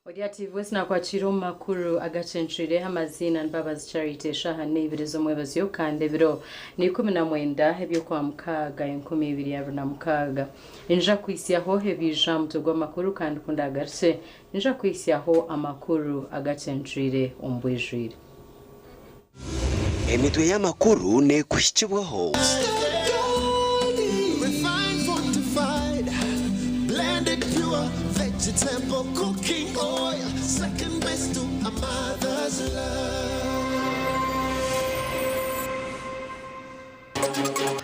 Ori ati Voice nakwakira omu makuru agacencwire amaziina Mbabazi Charity eshaaha n'eibiri z'omwebazyo kandi ebiro ni 19 eby'okwamukaaga 2026. Ninja kuhitsyaho ebiija aha mutwe gw'amakuru kandi ku ndaagarukye ninja kuhitsyaho amakuru agacencwire omu bwijwire. Emitwe y'amakuru neekuhikibwaho.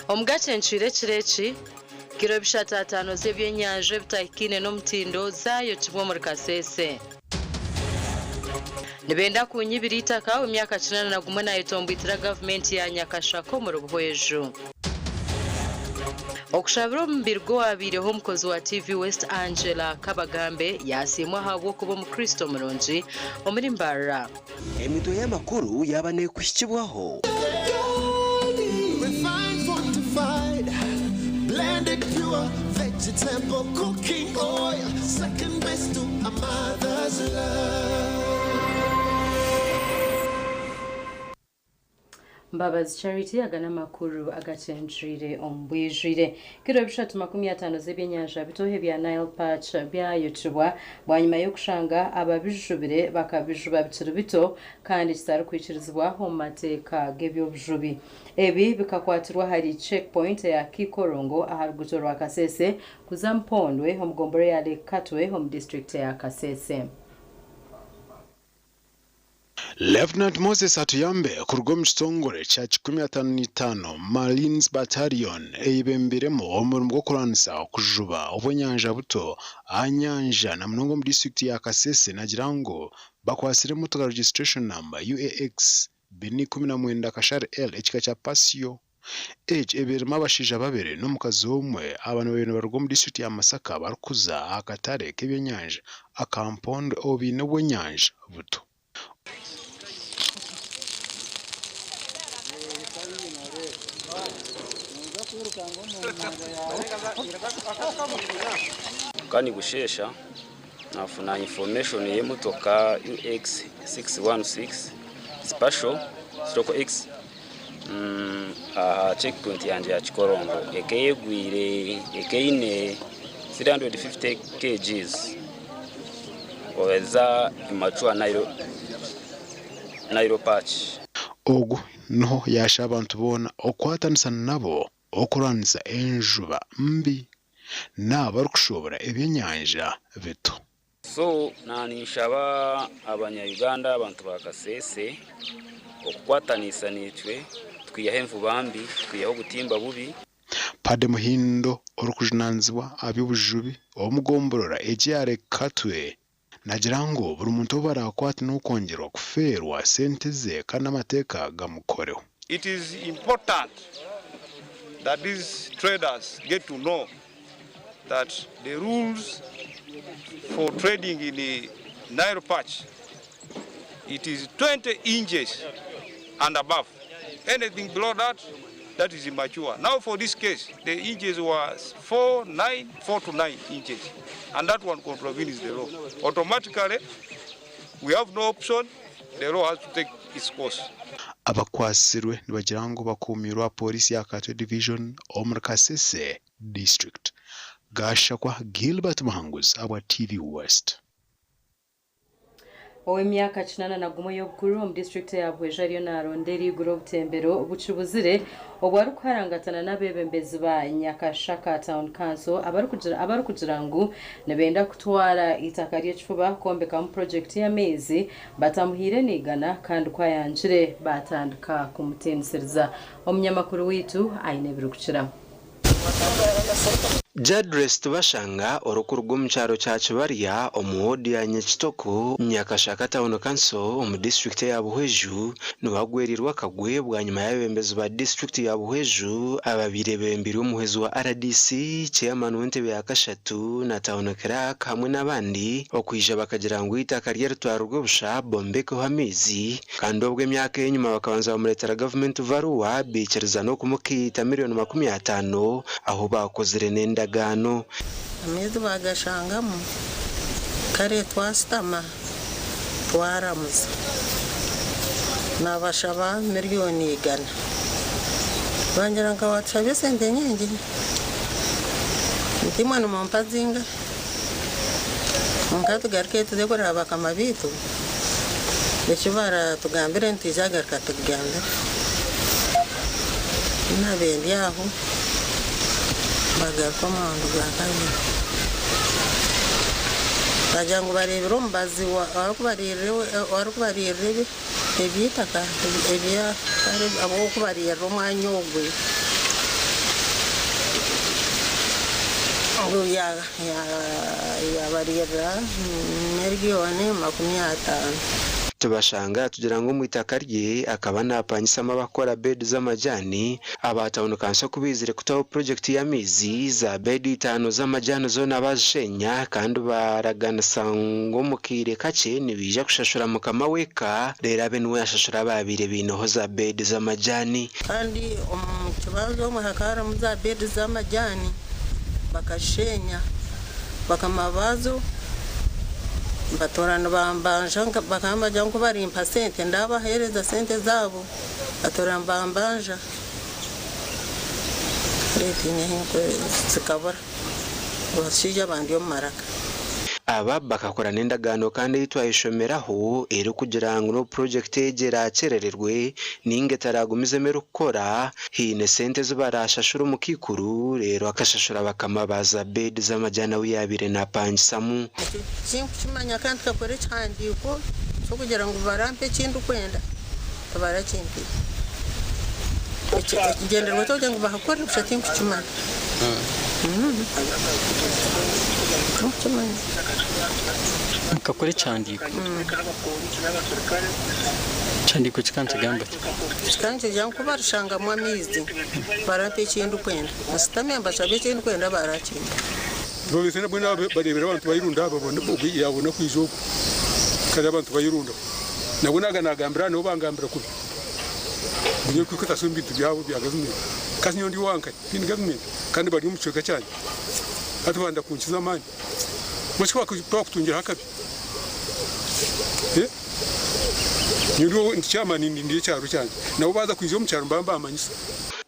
Omu gacencwire ekiro eki, kiro bishatu ataano z'ebyenyanja ebitahikaine n'omutindo zaayokibwa omuri Kasese. Nibenda kunyibira eitaka, ow'emyaka 81 nayetomboitira gavumenti ya Nyakashaka omuri Buhweju. Okushabira omubiri gw'owabaireho omukozi wa TV West Angella Kabagambe yasiimwa ahabw'okuba omukristo murungi omuri Mbarara. Emitwe y'amakuru yaaba neekuhikibwaho. Mbabazi Charity aga n'amakuru agacencwire omu bwijwire. Kiro 350 z'ebyenyanja bito ebya Nile Perch byayokibwa bwanyima y'okushanga ababijubire bakabijuba bikiri bito kandi kitarikwikirizibwa omu mateeka g'eby'obujubi. Ebi bikakwatirwa ahari Check Point eya Kikorongo aha ruguuto rwa Kasese kuza Mpondwe omu gombora eya Lake Katwe omu disiturikiti eya Kasese. Lieutenant Moses Atuyambe kuruga omu kitongore kya 155 Marines Battalion eyebembeiremu omurimo gw'okurwanisa okujuba obw'enyanja buto aha nyanja na munonga omu disiturikiti ya Kasese nagira ngu bakwatsire emotoka registration number UAX 219 Kashari L ekika kya Pasio Egi ebaire erimu abashaija babiri n'omukazi omwe aba babaire nibaruga omu disiturikiti ya Masaka barikuza aha katare k'ebyenyanja aka Mpondwe obu baine obw'enyanja buto. Kandi busheesha nafuna information y'emotoka UX 616 Spacio stroke X Aha check point yangye ya Kikorongo ekeyegwire ekeine 350 kgs eza immature Nile perch. Ogu niho yaashaba abantu boona okukwatanisa nabo okurwanisa enjuba mbi n'abo barikushuubura eby'enyanja bito. So naninshaba abanya Uganda abantu ba Kasese okukwatanisa naitwe tukaihaho envuba mbi, tukaihaho obutimba bubi. Paddy Muhindo orikujunanizibwa aha by'obujubi omu gomborora egi eya Lake Katwe nagira ngu buri muntu ou baraakwate n'okwongyerwa kufeerwa sente ze kandi n'amateeka gamukoreho. It is important that these traders get to know that the rules for trading in the Nile perch, it is 20 inches and above. Anything below that, that is immature. Now for this case, the inches was 4, 9, 4 to 9 inches. And that one contravenes the law. Automatically, we have no option, the law has to take its course. Abakwatsirwe nibagira ngu bakuumirwe aha pooriisi ya Katwe Division omuri Kasese District. Gashakwa Gilbert Muhanguzi ahabwa TV West. Ow'emyaka 81 y'obukuru omu disiturikiti eya Buhweju ariyo naronda eriigura obutembero bukibuzire obwo arikuharangatana n'abeebembezi ba Nyakashaka Town Council abarikugira ngu nibenda kutwara eitaka ry'ekifuba kwombekamu purogyekiti y'amaizi batamuhaire n'eigana kandi ku ayangire baatandika kumutiinisiriza. Omunyamakuru waitu aine ebirikukiraho. Jadress Tubashanga orikuruga omu kyaro kya Kibarya omu woodi ya Nyakitoko, Nyakashaka Town Council omu disiturikiti eya Buhweju niwe agwereirwe akagwe bwanyima y'abeebembezi ba disiturikiti ya Buhweju ababaire bebembeirwe omuhwezi wa rdc, Chairman w'entebe ya kashatu na Town Clerk hamwe n'abandi okwija bakagira ngu eitaka rye ritwarirwe busha bombekeho amaizi. Kandi obwo emyaka ey'enyima bakabanza bamureetera gavumenti baruwa baikiriza n'okumukiita miriyoni 50 ahu baakozire n'endagaano. Amaizi baagashangamu, kare twashutama twaramuza. Naabashaba miriyoni 100. Bangira nka waatushaba esente nyingi? Nti imwe nimumpa zingahi? Kwonka tugaruke tuze kureba bakama baitu, eki baratugambire nitwija kugaruka tukugambire. Ku naabaire ndi aho, bagaruka omurundi gwa kabiri. Bagira ngu bareebire omubazi orikubariirira eby'eitaka, orikubariirira omwanya ogwe ngu yaabariirira miriyoni 50. Tubashanga yatugira ngu omu itaka rye akaba napangisamu abakukora bedi z'amajani, aba tawuni kanso ku baizire kutaho purogyekiti y'amaizi, za bedi itaano z'amajani zoona baazishenya kandi baaraganisa ngu omu kaire kakye nibaija kushashura mukama w'eka reero abe niwe yashashura abaabaire baineho za bedi z'amajani. Kandi omu kibanja omwe hakaba harimu za bedi z'amajani bakazishenya bakama baazo batoora nibambanja bakaba nibagira ngu ku barimpa sente ndabaheereza sente zaabo batoora nibambanja kare tihaine ahu zikabura. Abashaija bandi omu maraka. Aba bakakora n'endagaano kandi ei twayeshomeraho erikugira ngu n'obu purogyekiti egi eraakyerererwe nainga etaragumizemu erikukora, haine sente ezi baraashashure omu kaikuru reero akashashura bakama ba za beedi z'amajani ahu yaabaire naapangisamu. Ekyo tinkukimanya kandi tukakora ekihandiiko ky'okugira ngu barampe eki ndikwenda tibarakimpaire. Ekigyendererwa ky'okugira ngu bahakore busha tinkukimanya. Tinkukimanya. Mukakora ekihandiiko. Ekihandiiko kikaba nikigamba ki? Kikaba nikigira ngu ku barishangamu amaizi barampa eki ndikwenda. Nshutame mbashabe eki ndikwenda barakimpa. Nibabese nabwo bareebire abantu bayerunda aha yabona kwija oku kare abantu bayerunda nabwo naga nagambira aha nabo bangambira kubi ngu nyowe kwikutaasa omu bintu byabo bya gavumenti kasi nyowe ndi owankahi tindi gavumenti kandi bari omu kicweka kyangye hati banda kunkiza amaani mbwenu shi bakutungiraho akabi nyowe ndi chairman ndi ekyaro kyangye nabo baaza kwija omu kyaro nibaba nibamanyisa.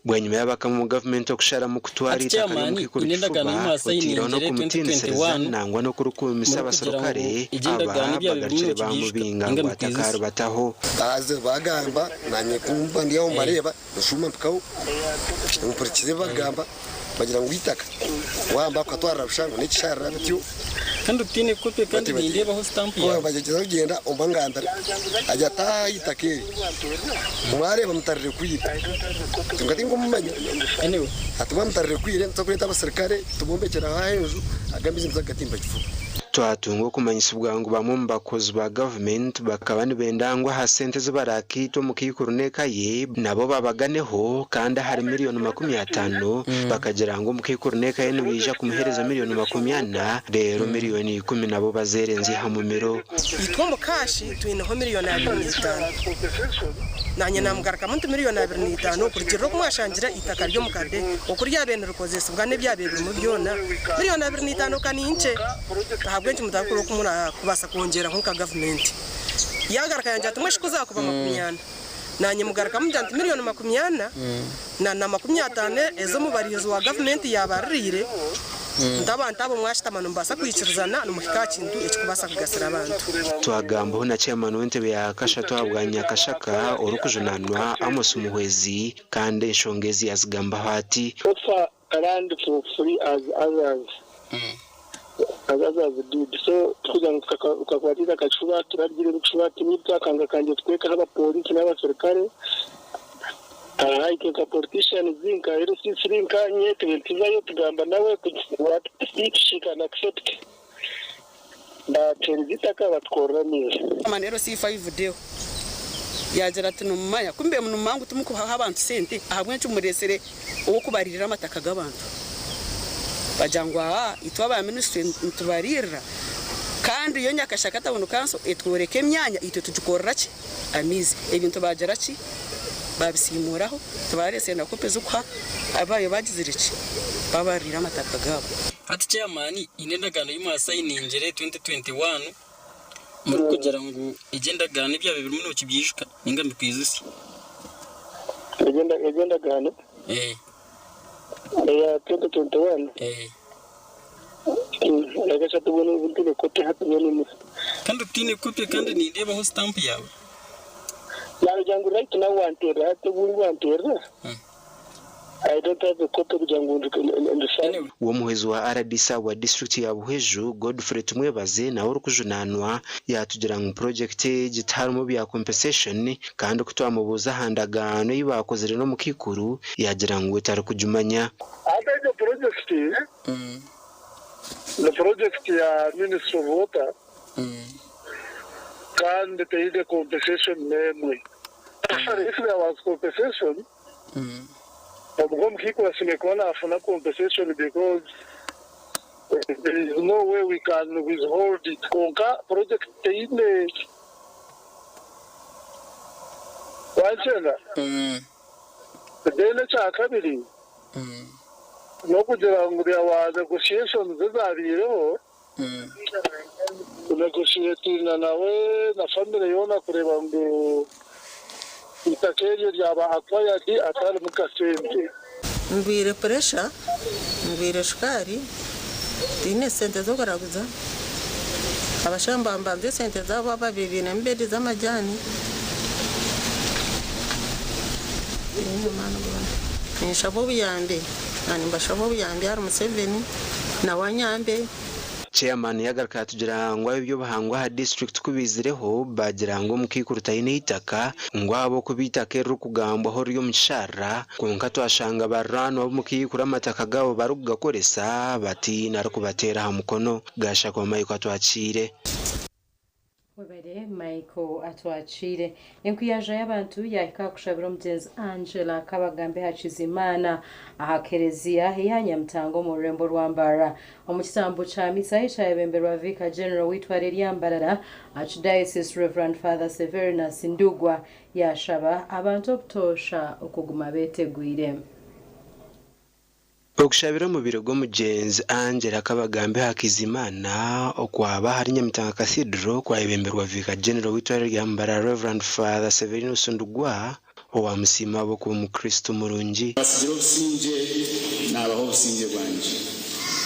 Bwanyima y'abakama omu gavumenti okusharamu kutwara Hati eitaka chairman ry'omukaikuru ine endagaano Kifuba, ei oteireho mwasayiningyire n'okumutiinisiriza 2021 nangwa n'okurukuumisa murikugira ngu abaserukare, egi aba endagaano ebyaba birimu bagarukire nikibyishuka baamubinga ninga ngu nikwijutsya. atakaarubataho. Baza bagamba nanye kumba ndi aho mbareeba nshuuma mpikaho mpurikiza ebi bakugamba bagira ngu eitaka wamba kukatwarira busha ngu n'ekisharara bityo. Kandi otaine kopi kandi Bati bati nindeebaho sitampu yaawe. Bagyezaho kugyenda ombu angambira agira ati aha eitaka eri mwareeba mutarirekwire kwonka tinkumumanya Anyway. ati mwaba mutarirekwire nituza kureeta abasirikare tubombekyere aho enju aga amaizi nituza kugatimba kifuba. Twatunga okumanyisibwa ngu bamwe omu bakozi ba gavumenti bakaba nibenda ngu aha sente ezi baraakiita omukaikuru n'eka ye nabo babaganeho kandi ahari miriyoni 50 bakagira ngu omukaikuru n'eka ye nibaija kumuheereza miriyoni 40 reero miriyoni 10 nabo bazeerenzye aha mumiro. Itwe omu kaashi twineho miriyoni 25. Naanye naamugarukamu nti miriyoni 25 okurugiirira oku mwashangire eitaka ry'omukadde oku ryabaire nirikozesibwa n'ebyabaire birimu byona, miriyoni 25 ka ni nkye. Ahabw'enki mutarikukora oku murikubaasa kwongyeraho nka gavumenti? Yaagaruka yangira ati mbwenu shi ku zaakuba 40? Naanye mugarukamu ngira nti miriyoni 40 na 50 ezi omubariizi wa gavumenti yaabaririire. Nti abantu abo mwashutama nimubaasa kwikirizana nimuhika aha kintu ekirikubaasa kugasira abantu. Twagambaho na Chairman w'entebe ya kashatu ahabwa Nyakashaka orikujunanwa Amos Muhwezi kandi enshonga ezi yazigambaho ati. Offer land for free as others as others did so tikugira ngu tukakwata eitaka kishuba turaryire ebishuba tinitwe akanga kangye tuteekaho abapoliisi n'abaserukare Aha itwe nka politicians nka LC3 nkanye tube nituzayo tugamba nawe what she can accept batwereza itaka batukorera amaizi. Chairman LC5 Deo yaagira ati nimumanya ku mbe nimumanya ngu timukuhaho abantu sente ahabw'enki mureetsire ow'okubariirira amataka g'abantu? Bagira ngu aa itwe aba ministry nitubariirira kandi yo Nyakashaka Town Council etworeka emyanya itwe tugikorera ki? Amaizi. Ebintu baagira ki? Baabisiimuuraho, tibareetsire na kopi z'okuha abu baagizire ki? Baabariire amataka gaabo. Hati chairman haine endagaano ei mwasayiningire 2021 murikugira ngu egyo endagaano ebyabaire birimu nokibyijuka ninga mbikwijutsye? Egyo endagaano? Eeh. Eya 2021? Eeh. Kandi otaine kopi kandi nindeebaho sitampu yaawe. W'omuhwezi wa rdc ahabwa disiturikiti ya Buhweju, Godfrey Tumwebaze nawe orikujunaanwa yaatugira ngu purogyekiti egi tiharimu bya compensation kandi ku twamubuuza aha ndagaano ei baakozire n'omukaikuru yaagira ngu we tarikugimanya. Hati egyo purogyekiti ni purogyekiti ya Ministry of Water kandi teine compensation n'emwe. Actually if there was compensation, obwo omukaikuru ashemereire kuba naafuna compensation because there is no way we can withhold it kwonka purogyekiti teine wankyenga? Then ekyakabiri n'okugira ngu there were negotiations ezabaireho, kunegotiatinga nawe na family yoona kureeba ngu eitaka eryo ryaba acquired hatarimu kasente. Ndwaire puresha, ndwaire shukaari, tihaine sente z'okuraguza. Abashaho nibambanza esente zaabo baaba bainemu beedi z'amajaani. Tihaine maani goona. Ninshaba obuyambi, na nimbashaba obuyambi ahari Museveni nawe anyambe. Chairman yagaruka yatugira ngu ab'eby'obuhangwa aha disiturikiti ku baizireho baagira ngu omukaikuru taine eitaka ngu ahabw'okuba eitaka eririkugambwaho riri omu kisharara kwonka twashanga bariraanwa b'omukaikuru amataka gaabo barikugakoresa bati narikubateera aha mukono. Gashakwa Michael atwakiire. Webare Michael atwakiire. Enkuyanja y'abantu yaahika aha kushabira omugyenzi Angella Kabagambe Hakizimana aha kereziya eya Nyamitanga omu rurembo rwa Mbarara. Omu kitambo kya misa ekyayebemberwa Vicar General w'eitware rya Mbarara, Archdiocese Rev. Father Severinus Ndugwa yaashaba abantu obutoosha okuguma beetegwire. Okushabira omubiri gw'omugyenzi Angella Kabagambe Hakizimana okwaba ahari Nyamitanga Cathedral kwayebemberwa Vicar General w'eitware rya Mbarara Rev. Father Severinus Ndugwa owamusiima ahabw'okuba omukristo murungi. Mbatsigira obusingye, naabaha obusingye bwangye.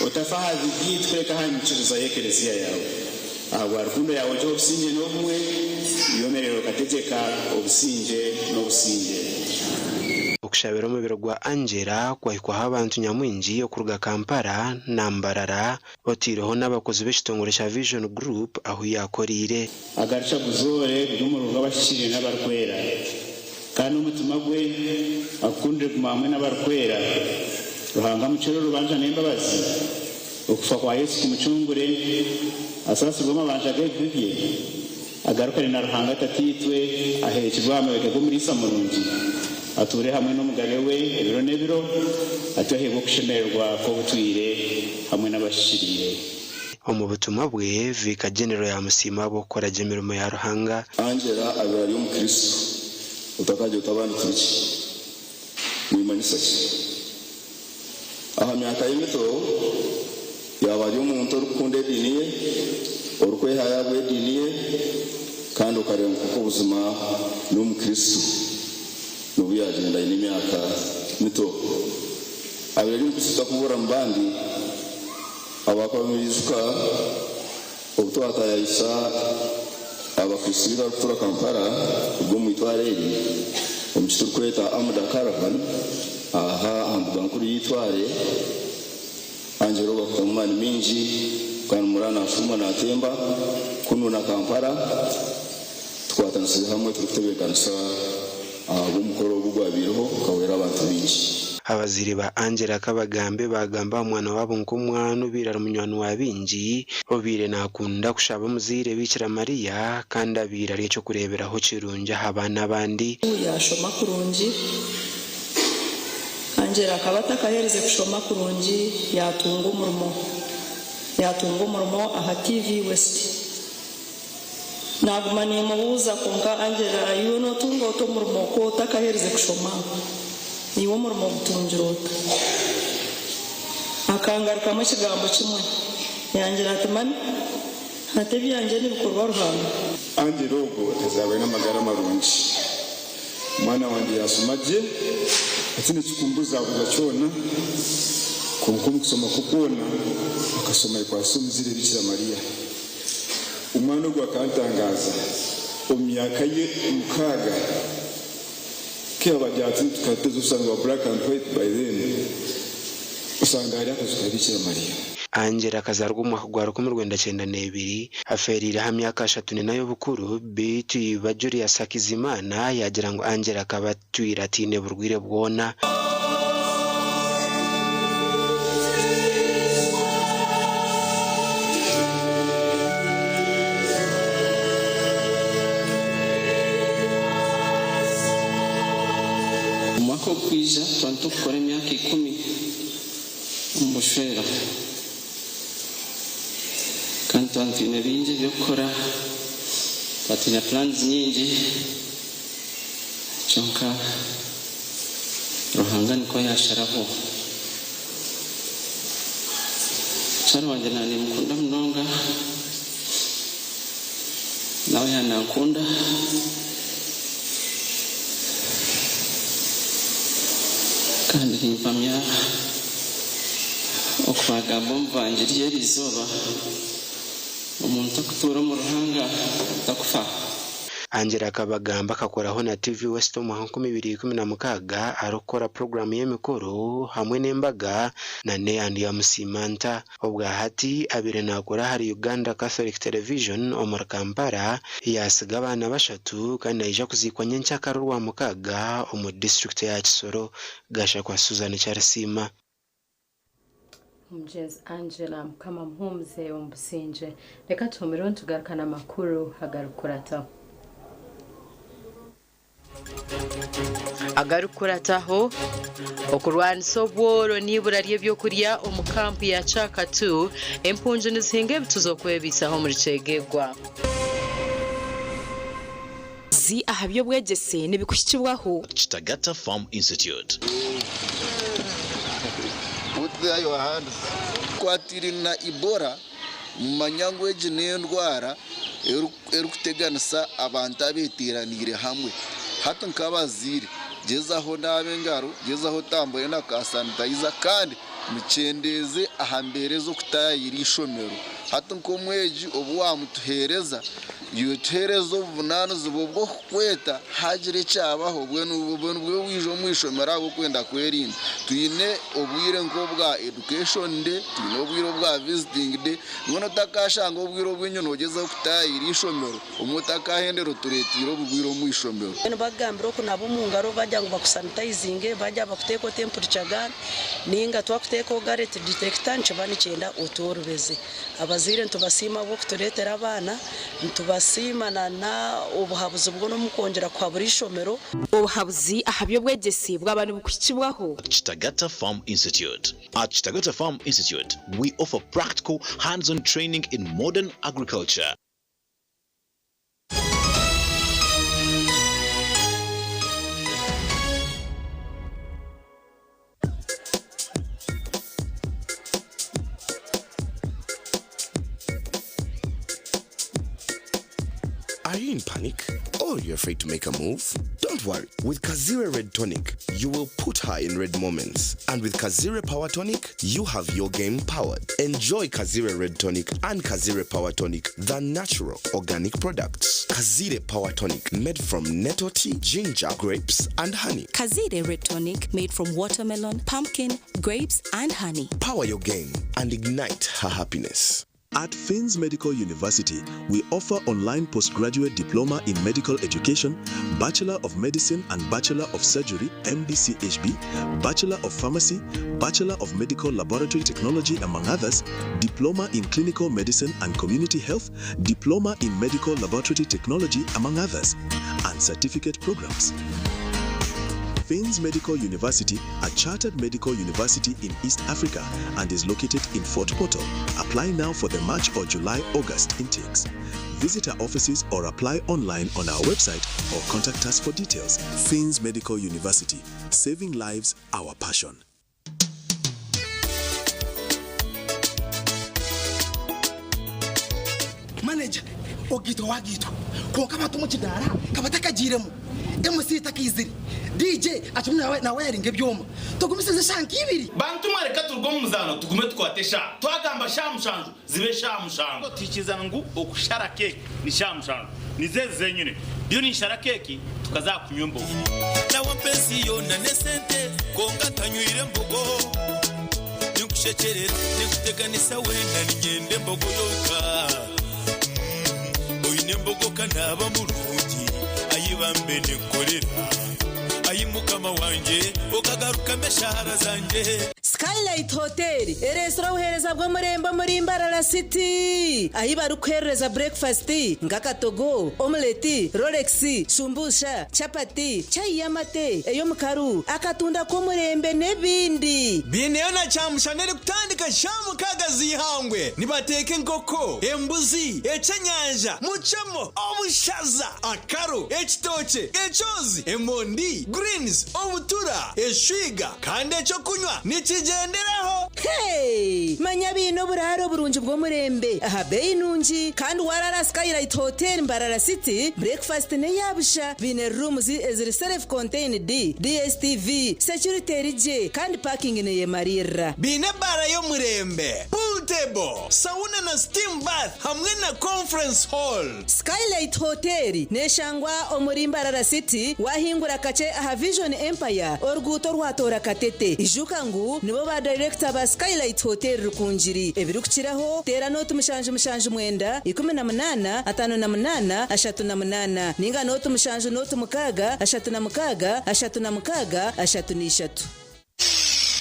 Otafa aha bibi byaitu kureka aha nyikiriza y'Ekelezia yaawe. Ahabwa rukundo yaawe ogihe obusingye n'obumwe, yomerera okategyeka obusingye n'obusingye. Okushabira omubiri gwa Angella kwahikwaho abantu nyamwingi okuruga Kampala na Mbarara otaireho n'abakozi b'ekitongore kya Vision Group ahu yaakoreire. Agarukye aguzoore guri omurimo gw'abahikiriire n'abarikwera, kandi omutima gwe agukundire kuguma hamwe n'abarikwera. Ruhanga amucwere orubanja n'embabazi, okufa kwa Yesu kumucungure, asaasirwe amabanja g'ebibi bye, agarukane na Ruhanga Tataitwe, aheekirwe aha mabega g'Omuriisa murungi, atuure hamwe n'Omugabe we ebiro n'ebiro, atyo aheebwe okushemererwa kw'obutwire hamwe n'abahikiriire. Omu butumwa bwe, Vicar General yaamusiima ahabw'okukora gye emirimo ya Ruhanga. Angela abaire ari Omukristo otakagira oti abandi turi ki? Nimanyisa ki? Aha myaka ye mito, yaaba ari omuntu orikukunda ediini ye, orikwehayo ahabw'ediini ye, kandi okareeba ngu koko buzima n'Omukristo n'obu yaagyenda aine emyaka mito. Abaire ari Omukristo otarikubuurira mu bandi. Abakaba nibaijuka obu twataayaayisa Abakristo barikutuura Kampala kuruga omu itwaro eri omu ki turikweta Amuda Caravan aha aha mbuga nkuru y'eitware. Angelo bakutamu amaani maingi kandi muraba nashuuma natemba kunu na Kampala tukwatanisize hamwe turikutebeekanisa ahabw'omukoro ogu gwabaireho gukahwera abantu baingi. Abazaire ba Angela Kabagambe baagamba aha mwana waabo nk'omwana obaire ari munywani wa baingi, obaire naakunda kushaba omuzaire Bikira Maria kandi abaire ari eky'okureeberaho kirungi aha baana abandi. Yaashoma kurungi. Angela akaba atakaherize kushoma kurungi yaatunga omurimo. Yaatunga omurimo aha TV West. Naaguma niimubuuza, Kwonka Angela, iwe nootunga ota omurimo ku otakaherize kushoma? Iwe omurimo ogutungire ota? Akangarukamu ekigambo kimwe, yangira ati, Mami, hati ebyangye nibikorwa Ruhanga. Angela ogwo azaaba aine amagara marungi. Omwana wangye yaashoma gye, ataine kirikumbuzabuza kyona, kwonka omu kushoma kwe kwona akashoma ayekwatsire omuzaire Bikira Mariya. Omwana ogwo akantangaaza. Omu myaka ye mukaaga, ku yaabagira ati tukateza oshanga wa black and white by then, oshanga hariyo akaju ka Bikira Mariya. Angela akazaarwa omu mwaka gwa 1992, afeereire aha myaka 34 y'obukuru, beitu iba Julius Hakizimana yaagira ngu Angela akaba atwire ataine burwaire bwona. Omwaka ogurikwija twaba nitukukora emyaka ikumi omu bushwere. Kandi twaba twine bingi eby'okukora, twaba twine plans nyingi, kyonka Ruhanga nikwo yaasharaho. Mukyara wangye naaba nimukunda munonga, nawe yaaba nankunda. Kandi nimpamya oku baagamba omu Vangiri y'eri izooba, omuntu okutuura omu Ruhanga takufa. Angela Kabagamba akakoraho na TV West omu mwaka 2016 arikukora puroguraamu y'emikoro hamwe n'embaga na n'eyandi ya Musiimanta. Obwa hati abaire naakora ahari Uganda Catholic Television omuri Kampala, yaatsiga abaana bashatu kandi naija kuziikwa nyenkyakara Orwamukaaga omu disiturikiti eya Kisoro. Gashakwa Susan Kyarisiima. Omugyenzi Angela Mukama amuhumuze omu busingye. Reka tuhumireho nitugaruka n'amakuru agarikukurataho. Agarikukurataho, Okurwanisa obworo n'eibura ry'ebyokurya omu kampu ya Kyaka 2, empungi nizihinga ebituzi okwebaisaho omuri Kyegegwa. Zi aha by'obwegyese nibikuhikibwaho. Kitagata Farm Institute. Put there your hands. Kwatiraine na Ebola, mumanya ngu egi n'endwara erikuteganisa abantu abeteeraniire hamwe. Hati nk'abazaire, gyezaho onaaba engaro, gyezaho otambure na ka sanitayiza kandi mukyendeeze aha mbeera ez'okutaayayira eishomero. Hati nk'omwegi obu waamutuheereza, iwe tuheereza obuvunaanizibwa obw'okukweta haagira ekyabaho, obwo nibwo waija omu ishomero ahabw'okwenda kwerinda. Twine obwire nk'obwa education day, twine obwire obwa visiting day, mbwenu otakaashanga obwire obwingi noogyezaho kutaayayira eishomero, obumwe otakahendera otureeteire obu bwire omu ishomero. Mbwenu bakugambira okunaaba omu ngaro bagira ngu bakusanitayizinge, bagira bakuteekeho temperature gun nainga twakuteekaho garret detector nikiba nikyenda otworobeze. Abazaire nitubasiima ahabw'okutureetera abaana, nitubasiima na n'obuhabuzi bwona obu mukwongyera kuhabura eishomero. Obuhabuzi aha by'obwegyese bwaba nibukuhikibwaho. Kitagata Farm Institute. At Kitagata Farm Institute, we offer practical, hands-on training in modern agriculture. Are you in panic? Or you're afraid to make a move? Don't worry. With Kazire Red Tonic, you will put her in red moments. And with Kazire Power Tonic, you have your game powered. Enjoy Kazire Red Tonic and Kazire Power Tonic, the natural organic products. Kazire Power Tonic, made from nettle tea, ginger, grapes, and honey. Kazire Red Tonic made from watermelon, pumpkin, grapes, and honey. Power your game and ignite her happiness. At Finns Medical University, we offer online postgraduate diploma in medical education, Bachelor of Medicine and Bachelor of Surgery, MBCHB, Bachelor of Pharmacy, Bachelor of Medical Laboratory Technology, among others, Diploma in Clinical Medicine and Community Health, Diploma in Medical Laboratory Technology, among others, and certificate programs. Finns Medical University, a chartered medical university in East Africa and is located in Fort Portal. Apply now for the March or July August intakes. Visit our offices or apply online on our website or contact us for details. Finns Medical University, saving lives, our passion. Manager ogaitwa wagaitwa kwonka abantu omu kidaara kabatakagiiremu, MC takaizire, DJ akirimu nawayaringa ebyoma. Tugumisirize eshaaha nk'ibiri. Bantu mwe reka turuge omu muzaano tugume tukwate eshaaha. Twagamba shaaha mushanju zibe shaaha mushanju. Tuhikirizana ngu okushara keeki ni shaaha mushanju. Nizo ezi zenyine. Ndiyo ninshara keeki tukaza aha kunywa embogo. Nawe ampa ensi yoona n'esente kwonka ntanywire mbogo. Ninkushekyerera, ninkuteganisa weena niinyenda embogo yonka. Oine embogo ka naaba murungi, ai bambe ninkukorera. Ai Mukama wangye, okagarukamu eshaara zangye. Skylight Hotel ereetsire obuheereza bw'omurembe omuri Mbarara City ahi barikuheerereza burekifasiti nk'akatogo, omuleti, rolex, shumbusha, chapati, chai y'amate, ey'omukaru, akatunda k'omurembe n'ebindi. Baineyo na kyamushana erikutandika shaaha mukaaga z'eihangwe. Nibateeka enkoko, embuzi, ekyenyanja, mucemo, obushaza, akaro, ekitookye, ekyozi, emondi, greens, obutura, eshwiga kandi ekyokunywa nikigyenderaho. Hey! Manya baine oburaaro burungi bw'omurembe aha beeyi nungi kandi waraara aha Skylight Hotel Mbarara City, breakfast n'eya busha. Baine rooms eziri self contained, DSTV, security eri gye kandi parking neyemariirira. Baine ebaara y'omurembe, pool table, sauna na steam bath hamwe na conference hall. Skylight Hotel neshangwa omuri Mbarara City wahingura kakye aha Vision Empire oruguuto orwatoora Katete. Ijuka ngu nibo ba dayirekita ba Skylight Hotel Rukungiri. Ebirikukiraho teera nooti 779 18 58 38 ninga nooti 7 nooti 6 36 36 33.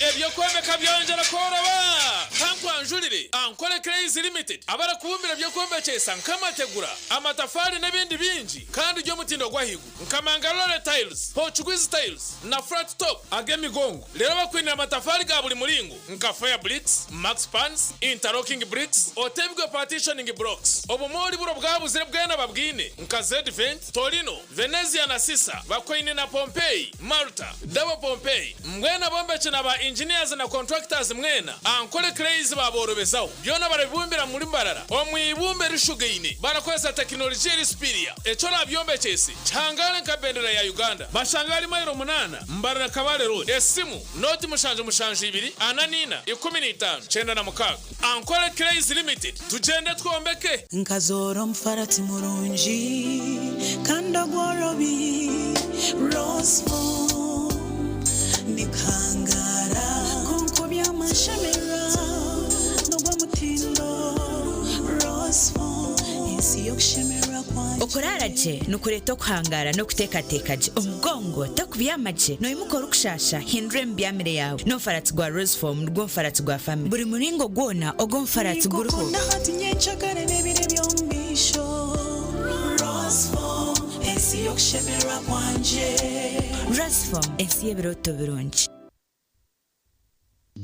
Eby'okwombeka byongyera kworoba! Kankwanjurire Ankole Clays Limited abarikubumbira eby'okwombekyesa nk'amategura, amatafaari n'ebindi bingi kandi by'omutindo gw'ahaiguru nka Mangalore Tiles, Portuguese Tiles na Flat Top ag'emigongo. Reero bakwinire amatafaari ga buri muringo nka Fire Bricks, Max Pans, Interlocking Bricks, Otebwe Partitioning Blocks. Obumoori buro bwabuzire bwena babwine nka Zedvent, Torino, Venezia na Sisa bakwaine na Pompeii, Malta, Double Pompeii, mbwenu abombeki na ba engineers na contractors mwena Ankole Clays baaborobezaho. Byona barabibumbira muri Mbarara omu ibumba erishugaine barakozesa tekinologiya eri superior. Eki orabyombekyese kihangare nka bendera ya Uganda. Bashange ahari mailo munaana Mbarara Kabale Road. Esimu, nooti 772 44 15 96. Ankole Clays Limited, tugyende twombeke! Nkazoora omufarati murungi kandi ogworobi, Roseform, ndikuhangaara kwonka oby'amashemererwa n'ogw'omutindo, Roseform, ensi y'okushemererwa kwangye. Okuraara gye nikureeta okuhangaara n'okuteekateeka gye. Omugongo tokubyama gye, noimuka orikushaasha, hindura emibyamire yaawe. N'omufaratsi gwa Roseform nigwo mufaratsi gwa famire. Buri muringo gwona ogw'omufaratsi guriho. Ninkukunda hati nyencakare n'ebiro eby'omu maisho, Roseform, ensi y'okushemererwa kwangye. Roseform, ensi y'ebirooto birungi.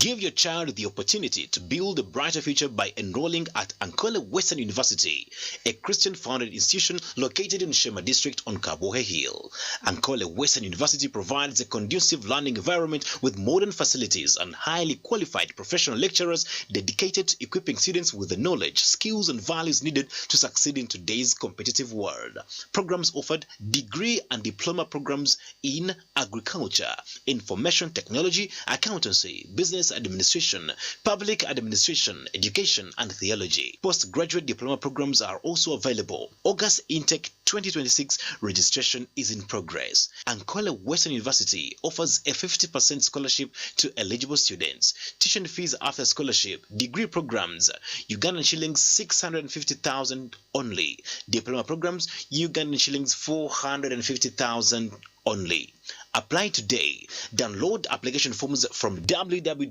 Give your child the opportunity to build a brighter future by enrolling at Ankole Western University, a Christian-founded institution located in Sheema District on Kabwohe Hill. Ankole Western University provides a conducive learning environment with modern facilities and highly qualified professional lecturers dedicated to equipping students with the knowledge, skills, and values needed to succeed in today's competitive world. Programs offered: degree and diploma programs in agriculture, information technology, accountancy, business administration, public administration, education, and theology. Postgraduate diploma programs are also available. August intake 2026 registration is in progress. Ankole Western University offers a 50% scholarship to eligible students. Tuition fees after scholarship, degree programs, Ugandan shillings 650,000 only. Diploma programs, Ugandan shillings 450,000 only. Apply today. Download application forms from www.au.ac.ug.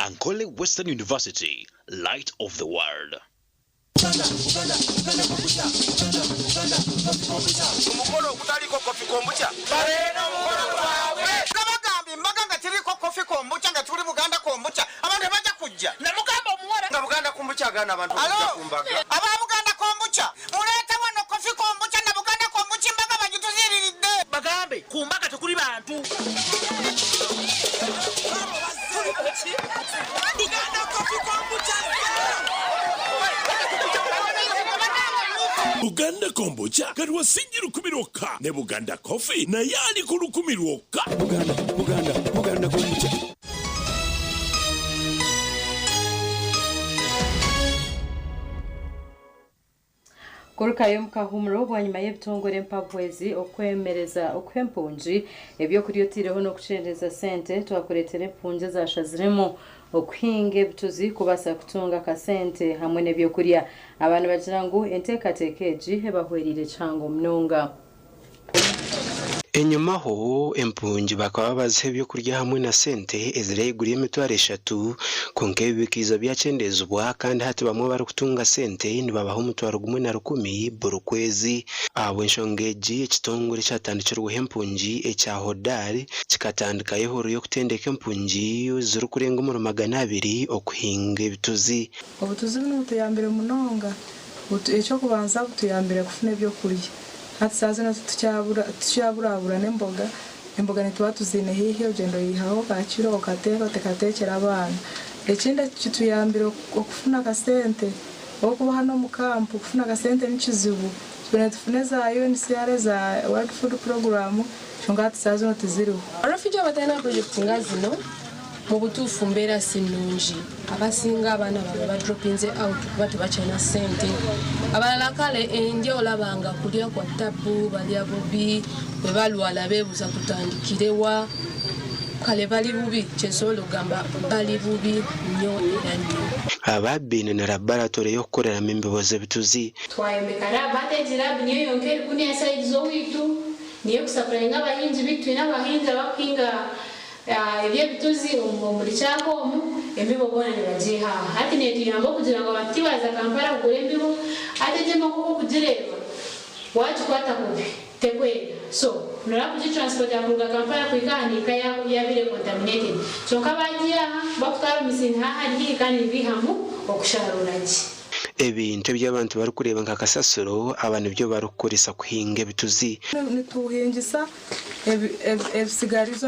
Ankole Western University, light of the world. Omukolo ogutaliko kofi kombucha baleena omukolo gwabwe. Nabagamba embaga nga teriko kofi kombucha nga tuli Buganda kombucha abantu tebajja kujja. Namugamba omuwala nga Buganda kombucha agaana abantu okujja ku mbaga. Aba Buganda kombucha muleete wano kofi kombucha na Buganda kombucha embaga bagituziiriridde. Bagambe ku mbaga tekuli bantu. Buganda kofi kombucha. Buganda Kombucha kati wa singi 1000 lwokka ne Buganda Coffee naye ali ku 1000 lwokka. Buganda, Buganda, Buganda Kombucha. Kurukayo omu kahumuro bwanyima y'ebitongore empabuhwezi okwemereza okuha empungi ebyokurya otaireho n'okukyendeeza sente twakureetera empungi ezashaziremu okuhinga ebituzi kubaasa kutunga akasente hamwe n'ebyokurya. Aba nibagira ngu enteekateeka egi ebahwereire kihango munonga. Enyimaho, empungi bakaba baziha ebyokurya hamwe na sente eziri ahaiguru y'emitwaro eshatu kwonka ebi bikaija byakyendezibwa kandi hati bamwe abarikutunga sente nibabaha omutwaro gumwe na rukumi buri kwezi. Ahabw'enshonga egi, ekitongore ekyatandikirweho empungi ekya HODAR kikatandikayo ehururu y'okutendeka empungi zirikurenga omuri 200 okuhinga ebituzi. Obutuzi bunu butuyambire munonga. Eky'okubanza butuyambire kufuna ebyokurya. Hati saaha zinu titukyaburabura n'emboga, emboga nituba tuziine haihi ogyenda oyihaho ka kiro okateeka otekateekyera abaana. Ekindi kituyambire okufuna akasente ahabw'okuba hanu omu kampu kufuna akasente ni kizibu. Twine tufune eza UNHCR eza World Food Program kyonka hati saaha zinu tiziriho. Refugee abatalina project nga zino mubutuufu mbeera si nnungi. Abasinga abaana baabwe badropinze out kuba tebakyalina ssente. Abalala kale endya olaba nga kulya kwa ttabbu, balya bubi, bwe balwala beebuuza tutandikire wa. Kale bali bubi, kye nsobola okugamba bali bubi nnyo era nnyo. Aba baine na laboratory y'okukoreramu embibo z'ebituzi. Twayombeka lab hati egi lab niyo yonka eri kunu ya sayidi z'owaitu niyo ekusapurayinga abahingi beitu twine abahingi abakuhinga eby'ebituzi omuri Kyaka omu embibo boona nibagiiha aha. Hati neetuyamba okugira ngu abantu tibaaza Kampala kugura embibo hati egi enkoko okugireeba waagikwata kubi tekwenda so nooraba kugitransportinga kuruga Kampala kuhika aha neeka yaabaire contaminated kyonka baagiiha aha bakutwara omu misiri nihaha hari haihi kandi nibiihamu okusharuura gye. Ebintu ebi abantu barikureeba nka kasasiro aba nibyo barikukoresa kuhinga ebituzi. Nituhingisa ebisigarizo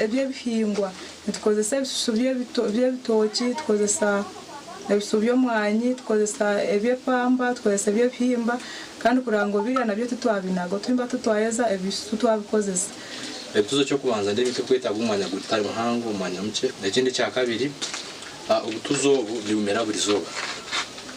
eby'ebihingwa. Nitukozesa ebisusu by'ebitookye, tukozesa ebisusu by'omwanyi, tukozesa eby'epamba, tukozesa eby'ebihimba kandi kureba ngu biriya nabyo titwabinaga otuhimba titwayeza ebisusu twabikozesa. Ebituzi eky'okubanza n'ebintu ebirikwetaaga omwanya gutari muhango, omwanya mukye. Ekindi ekyakabiri, obutuzi obu nibumera buri izooba.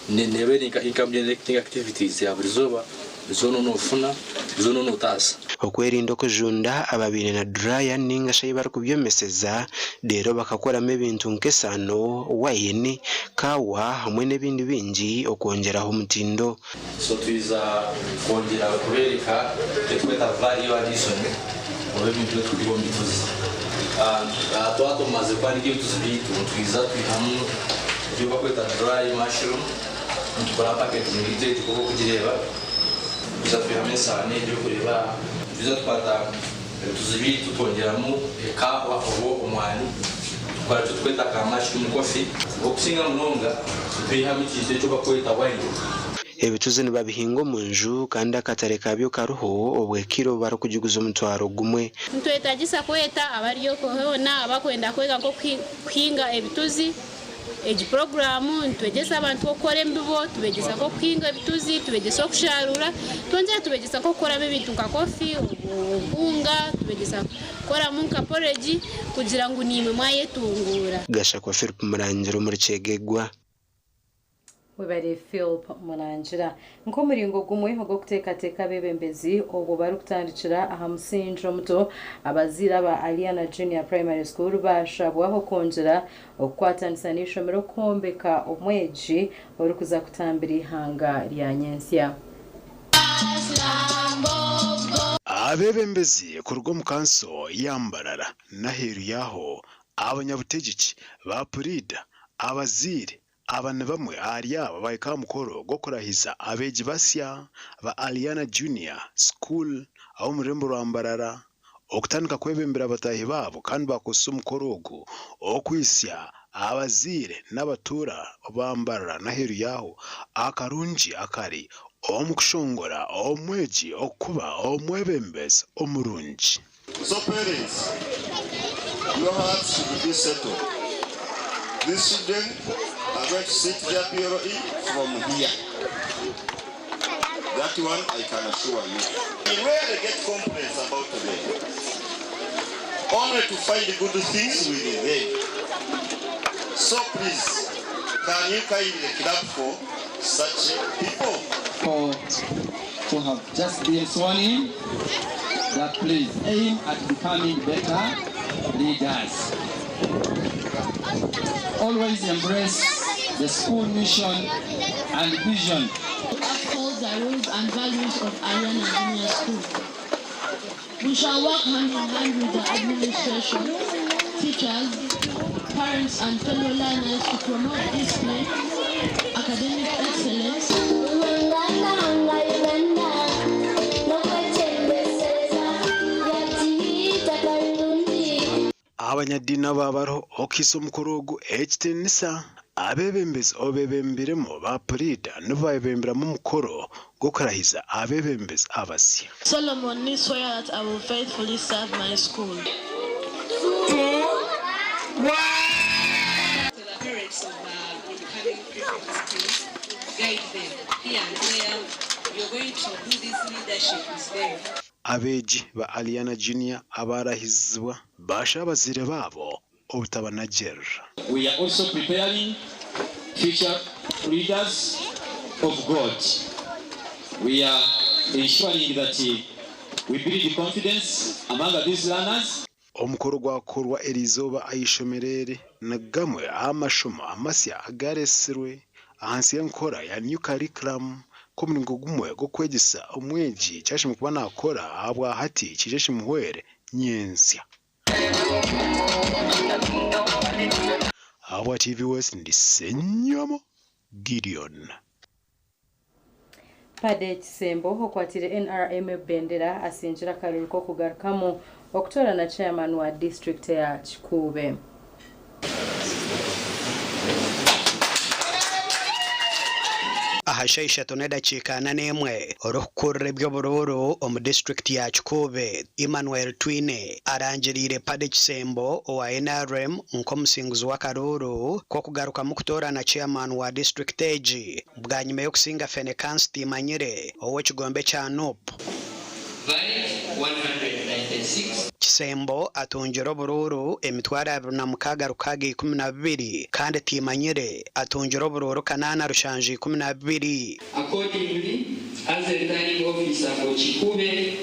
Neeba eri nka income generating activities ya buri izooba, zoona noofuna, zoona nootaasa. Okwerinda okujunda ababaire na dryer ninga shi ahi barikubyomeseza reero bakakoramu ebintu nk'esaano, wine, kaawa hamwe n'ebindi bingi okwongyeraho omutindo. So twiza kwongyera kubereka ekiturikweta value addition oba ebintu ebiturikwiha omu bituzi. Twaba tumaze kwanika ebituzi byaitu nitwiza twihamu ebi barikweta dry mushroom nitukora packaging yaitu egi nk'oku orikugireeba. Nitwiza twihamu esaano egi orikureeba aha. Nitwiza tukwata Ebituzi byaitu twongyeramu ekahwa oba omwani tukora eki turikweta ka mushroom coffee. Okusinga munonga nitwihamu ekintu eki barikweta wine. Ebituzi nibabihinga omu nju kandi akatare kaabyo kariho obwe kiro barikugiguza omutwaro gumwe. Nitwetagisa kweta abari okwo hoona abakwenda kwega nk'okuhinga ebituzi. Egi puroguraamu nitwegyesa abantu okukora embibo, tubegyesa nk'okuhinga ebituzi, tubegyesa okusharuura, twongyera tubegyesa nk'okukoramu ebintu nka kofi, obuhunga, tubegyesa kukoramu nka poregi kugira ngu naimwe mwayetunguura. Gashakwa Philip Murangira omuri Kyegegwa. Webare Philp Murangira. Nk'omuringo gumwe ogw'okuteekateeka abeebembezi obwo barikutandikira aha musingi omuto, abazaire aba Aliana Junior Primary School baashabwa okwongyera okukwatanisa n'eishomero kwombeka omwegi orikuza kutambira eihanga rya nyentsya. Abeebembezi kuruga omu kanso ya Mbarara n'aheeru yaaho, abanyabutegyeki, ba puriida, abazaire, Aba ni bamwe ahari abo abahika aha mukoro gw'okurahiza abeegi basya ba Aliana Junior School ab'omu rurembo rwa Mbarara okutandika kwebembera bataahi baabo kandi baakozesa omukoro ogu okuhitsya abazaire n'abatuura ba Mbarara n'aheeru yaaho akarungi akari omu kushongora omwegi okuba omwebembezi omurungi. So parents, your hearts should be settled. These children are going to sit their PLE from here. That one I can assure you. I rarely get complaints about them. Only to find good things with them. So please, can you kindly clap for such people? For who have just been sworn in that please aim at becoming better leaders. Always embrace the school mission and vision. Uphold the rules and values of Ariana Junior School. We shall work hand in hand with the administration, teachers, parents and fellow learners to promote discipline, academic excellence. Abanyadiini aba bariho okuhaisa omukoro ogu ekitiinisa. Abeebembezi obeebembiremu ba puriida nibo baayebemberamu omukoro gw'okurahiza abeebembezi abasya. Solomon swear that I will faithfully serve my school. Abeegi ba Aliana Junior abaarahizibwa baashaba abazaire baabo obutabanagyerera. We are also preparing future leaders of God. We are ensuring that we build confidence among these learners. Omukoro gwakorwa eriizooba aha ishomero eri ni gamwe aha mashomo amasya agaretsirwe ahansi y'enkora ya New Curriculum nk'omuringo gumwe gw'okwegyesa omwegi eki ashemereire kuba naakora ahabwahati kiije kimuhwere nyentsya. Ahabwa TV West ndi Ssenyomo Gideon. Paddy Kisembo okwatire NRM ebendera asingire akaruru k'okugarukamu okutoorana chairman wa disiturikiti eya Kikuube. Aha shaaha ishatu n'edakiika ana n'emwe, orikukurira eby'oburuuru omu disiturikiti ya Kikuube, Emmanuel Twine arangiriire Paddy Kisembo owa nrm nk'omusinguzi w'akaruuru k'okugarukamu kutoorana chairman wa disiturikiti egi bwanyima y'okusinga Fenekansi Timanyire ow'ekigombe ekya Nup. Valid 196. Kisembo atungire oburuuru 26612 kandi Timanyire atungire oburuuru 8712. Accordingly, as the returning officer for Kikuube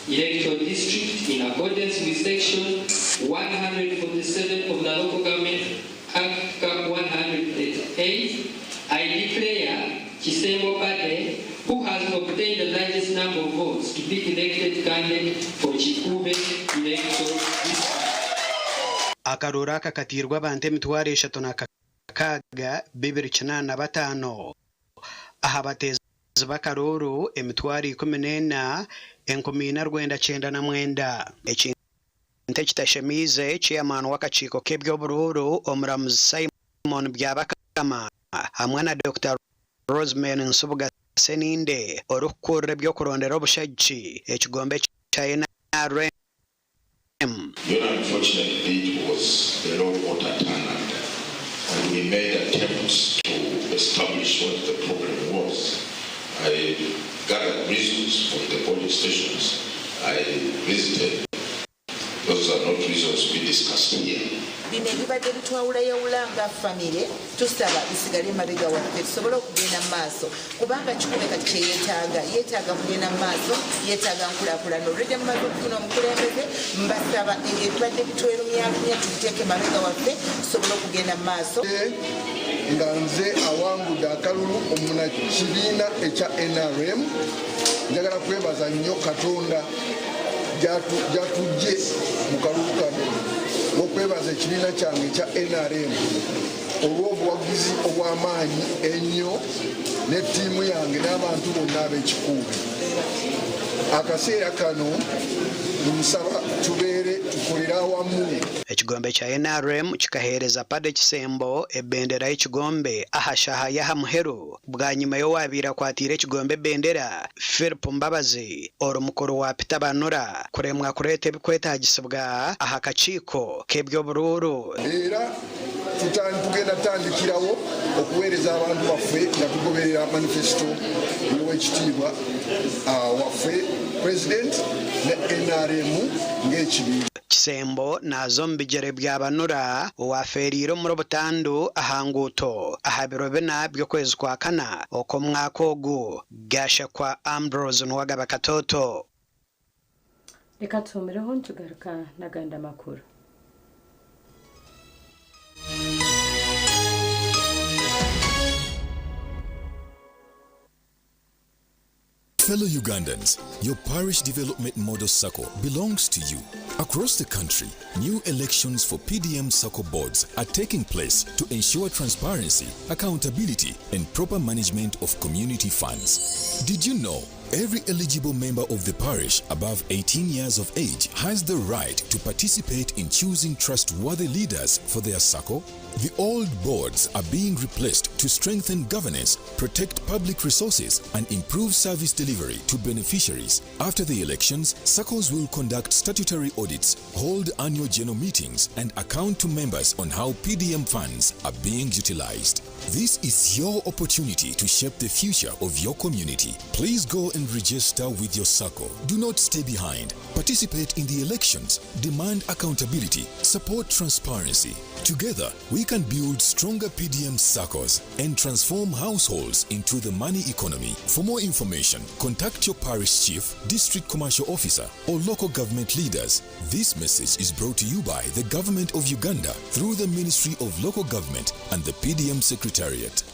Electoral District in accordance with section 147 of the Local Government Act Cap 138, I declare Kisembo Paddy who has obtained the largest number of votes to be elected candidate for Kikuube Electoral District. Akaruuru aka katairwe abantu 3,065 285 aha bateezi. b'akaruuru 144, 499. Ekintu ekitashemiize Chairman w'akakiiko k'eby'oburuuru Omuramuzi Simon Byabakama hamwe na Dokita Rosemary Nsubuga Sseninde orikukurira eby'okurondera obushagiki ekigombe kya NRM. The unfortunate bit was the low voter turnout, and we made attempts to establish what the problem was. I gathered reasons from the polling stations I visited. Those are not reasons to be discussed here. Bino ebibadde bitwawulayawula nga famire tusaba bisigale emabega waffe tusobole okugenda mu maaso kubanga Kikube kati kye yeetaaga, yeetaaga kugenda mu maaso, yeetaaga nkulakulana. Olwedde mumaze okufuna omukulembeze, mbasaba ebyo ebibadde bitwerumyalumya tubiteeke emabega waffe tusobole okugenda mu maaso. Nga nze awangudde akalulu omunakibiina ekya nrm, njagala kwebaza nnyo Katonda gyatujje mu kalulu kano n'okwebaza ekibiina kyange ekya nrm olw'obuwagizi obw'amaanyi ennyo ne ttiimu yange n'abantu bonna ab'Ekikuube. Akaseera kano nsaba tubeere tukolere awamu. Ekigombe kya nrm kikaheereza Paddy Kisembo ebendera y'ekigombe aha shaaha y'aha muheru bwanyima y'owaabaire akwatiire ekigombe ebendera, Philip Mbabazi, ori mukuru wa Peter Banura kuremwa kureeta ebikwetaagisibwa aha kakiiko k'eby'oburuuru. Era tugenda kutandikirawo okuweereza abantu baffe nga tugoberera manifesito y'Owekitiibwa waffe Pulezidenti ne nrm ng'ekibiina. Kisembo naaza omu bigyere bya Banura owaafeereire omuri butandu aha nguuto aha biro bina by'okwezi kwa kana okw'omwaka ogu. Gashakwa Ambrose Nuwagaba Katoto. Reka tuhumireho nitugaruka n'agandi amakuru. Fellow Ugandans, your parish development model SACCO belongs to you. Across the country, new elections for PDM SACCO boards are taking place to ensure transparency, accountability, and proper management of community funds. Did you know every eligible member of the parish above 18 years of age has the right to participate in choosing trustworthy leaders for their SACCO? The old boards are being replaced to strengthen governance, protect public resources, and improve service delivery to beneficiaries. After the elections, SACCOs will conduct statutory audits, hold annual general meetings, and account to members on how PDM funds are being utilized. This is your opportunity to shape the future of your community. Please go and register with your SACCO. Do not stay behind. Participate in the elections, demand accountability, support transparency. Together, we can build stronger PDM SACCOs and transform households into the money economy. For more information, contact your parish chief, district commercial officer, or local government leaders. This message is brought to you by the Government of Uganda through the Ministry of Local Government and the PDM Secretariat.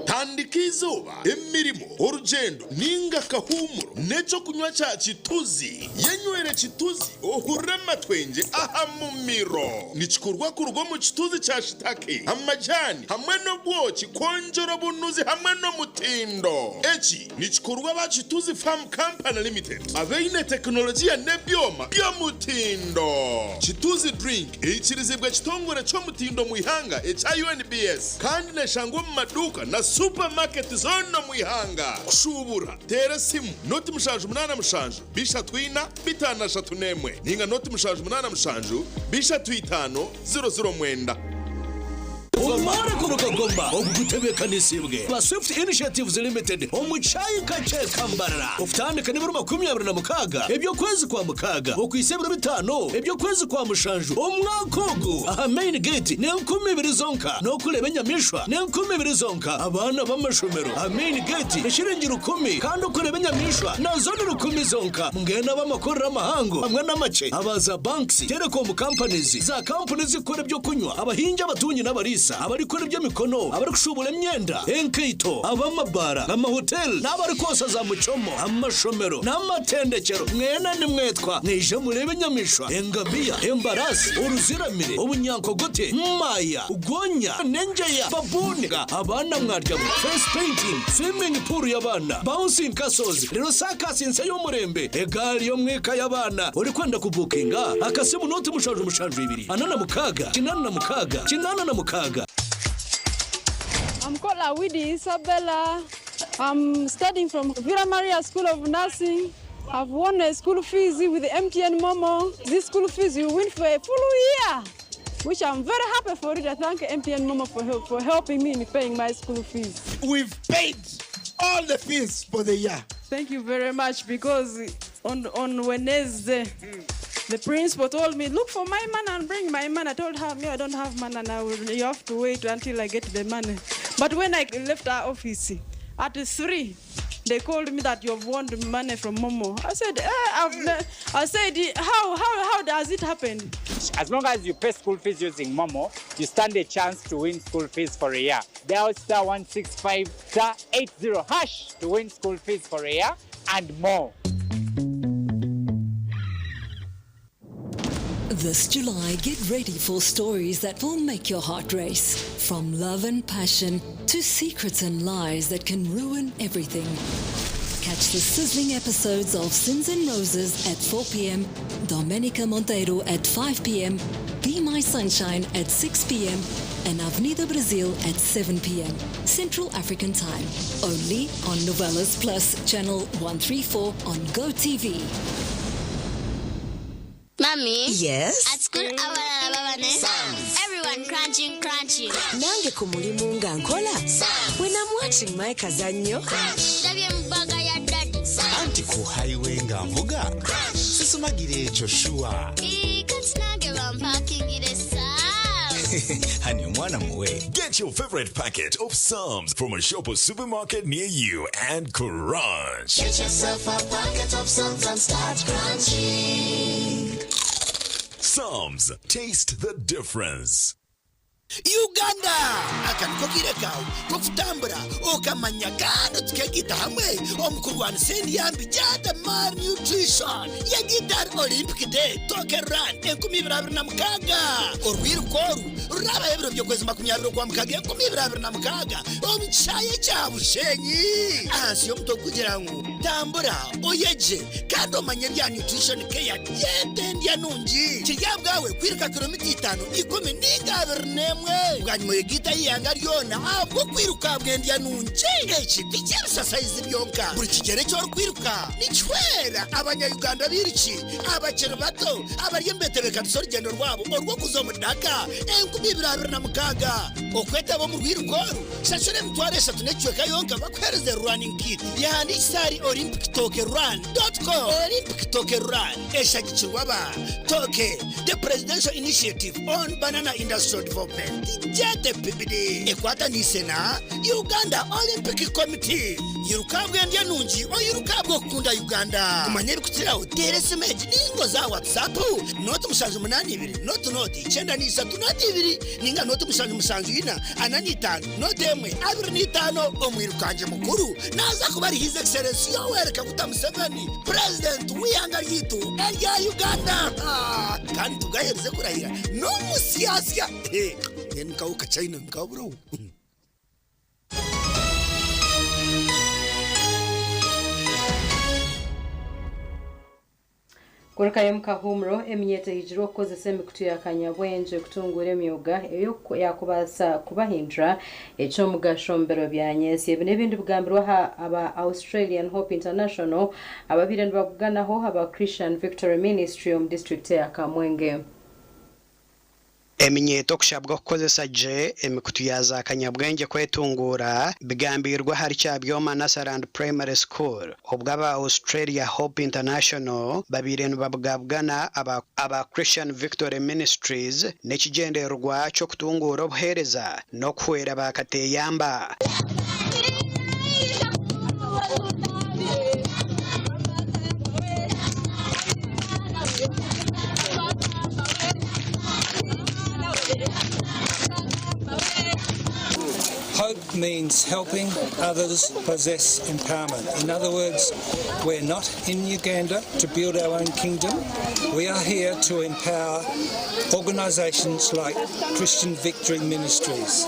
Tandika izooba, emirimo, orugyendo ninga akahuumuro n'ekyokunywa kya Kituzi. Yenywere Kituzi ohurire amatwengye aha mumiro. Nikikorwa kuruga omu kituzi kya shitake, amajani hamwe n'obwoki kwongyera obunuzi hamwe n'omutindo. Eki nikikorwa aba Kituzi Farm Company Limited abaine tekinologiya n'ebyoma by'omutindo. Kituzi Drink eikirizibwa ekitongore ky'omutindo omu ihanga ekya UNBS kandi neshangwa omu maduuka na supamaketi zoona omu ihanga. Kushuubura, teera esimu 077 34 531 ninga 078 35 009. Omare kuruga Goma ogutebeekanisiibwe ba Swift Initiatives Limited omu kyayika kye Kambarara okutandika n'ebiro 26 eby'okwezi kwa mukaaga okuhitsya ebiro bitaano eby'okwezi kwa mushanju omwaka ogu aha main gate n'enkumi ibiri zonka n'okureeba enyamaishwa n'enkumi ibiri zonka. Abaana b'amashomero aha main gate eshiringi 1,000 kandi okureeba enyamaishwa nazo ni 1,000 zonka. Mbwenu ab'amakorero amahango hamwe n'amakye, abaza banks, telecom companies, za kampuni zikora ebyokunywa, abahingi, abatungi n'abariisa abarikora. eby'emikono, abarikushuubura emyenda, enkaito, ab'amabaara, amahoteli n'abarikwosa za muchomo, amashomero n'amatendekyero. Mwena nimwetwa mwije mureebe enyamaishwa, engamiya, embaraasi, oruziramire, obunyankogote, maaya, gonya, n'engyeya, babuuni, abaana mwaryamu, face painting, swimming pool y'abaana, bouncing castles, reero saakasi nsya y'omurembe, egaari y'omwika y'abaana. Orikwenda kubuukinga, akasimu nooti 772 46 86 86. I'm called Awidi Isabella. I'm studying from Villa Maria School of Nursing. I've won a school fees with MTN Momo. This school fees you win for a full year, which I'm very happy for it. I thank MTN Momo for, help, for helping me in paying my school fees. We've paid all the fees for the year. Thank you very much because on, on Wednesday, the principal told me, look for my money and bring my money. I told her, me, I don't have money now. You have to wait until I get the money. But when I left our office at 3, they called me that you've won the money from Momo. I said, eh, I've I said, how, how, how does it happen? As long as you pay school fees using Momo, you stand a chance to win school fees for a year. Dial star 165 star 80 hash to win school fees for a year and more. This July, get ready for stories that will make your heart race. From love and passion to secrets and lies that can ruin everything. Catch the sizzling episodes of Sins and Roses at 4 p.m., Domenica Monteiro at 5 p.m., Be My Sunshine at 6 p.m., and Avenida Brasil at 7 p.m. Central African Time. Only on Novelas Plus, Channel 134 on GoTV. Mommy? Yes? At school, abalala baba ne? Everyone crunching, crunching. Nange ku mulimu nga nkola. When I'm watching my kazannyo. Ndabye mu bag ya daddy. Anti ku highway nga nvuga sisumagira ekyo sure. Ii, kati nange bampakingire Sam's. Hani omwana muwe. Get your favorite packet of Psalms from a shop or supermarket near you and crunch. Get yourself a packet of Psalms and start crunching. Psalms, taste the difference. Uganda aka niko kiire kawe kokutambura okamanya kandi tukegita hamwe omu kurwanisa endya jada malnutrition yegita Olympic Day Toke Run 2026. Orwiruka oru rurabaho ebiro by'okwezi 26 2026 omu kishaayi kya Bushenyi ahansi y'omutwe kugira ngu tambura oyeje kandi omanye ebya nutrition care gyete endya nungi kirya bwawe kwiruka kilomita 5 10 ninga 21 bwanyuma oyegita ihanga ryona ahabwo kwiruka bwendya nungi. Eki tikyebisasaizi byonka, buri kigere ky'orikwiruka nikihwera abanyayuganda biriki abakiri bato abari embetebekaniso orugendo rwabo orw'okuza omu daka 2026. Okwetaba omu rwiruka oru, shashura 30,000 n'ekicweka yonka bakuhereze running kit. Yahandikisa ahari olympictokerun.com. Olympic Toke Run eshagikirwa aba Toke, the Presidential Initiative on Banana Industrial Development, jete PBD, ekwatanise na Uganda Olympic Committee. Yiruka bwendya nungi, oyiruka bwokukunda Uganda. Kumanya ebikukiraho teera esimu egi ningo za WhatsApp 078 00 93 02 ninga 077 445 01 25. Omwirukanje mukuru naza kuba ari His Excellency Yoweri Kaguta Museveni, president w'ihanga ryitu erya Uganda. Ah, kandi tugahereze kurahira n'omusyasya nkawuka China nkaburaho. Kurukayo mukahumuro, eminyete hijirwe okukozesa emikutu ya kanyabwengye kutungura emyuga eyo yakubaasa kubahindura ekyomugasho omu biro bya nyensi. Ebi n'ebindi bigambirwe aha aba Australian Hope International ababiire nibabuganaho aba Christian Victory Ministry omu district ya Kamwenge. Eminyeeto okushabwa kukozesa gye emikutu ya zaakanyabwengye kwetunguura bigambirwe ahari Kyabyoma Nursery and Primary School obwo aba Australia Hope International babaire nibabugabugana aba aba Christian Victory Ministries n'ekigyendererwa ky'okutunguura obuheereza n'okuhwera baakateyamba. Hope means helping others possess empowerment. In other words, we're not in Uganda to build our own kingdom. We are here to empower organizations like Christian Victory Ministries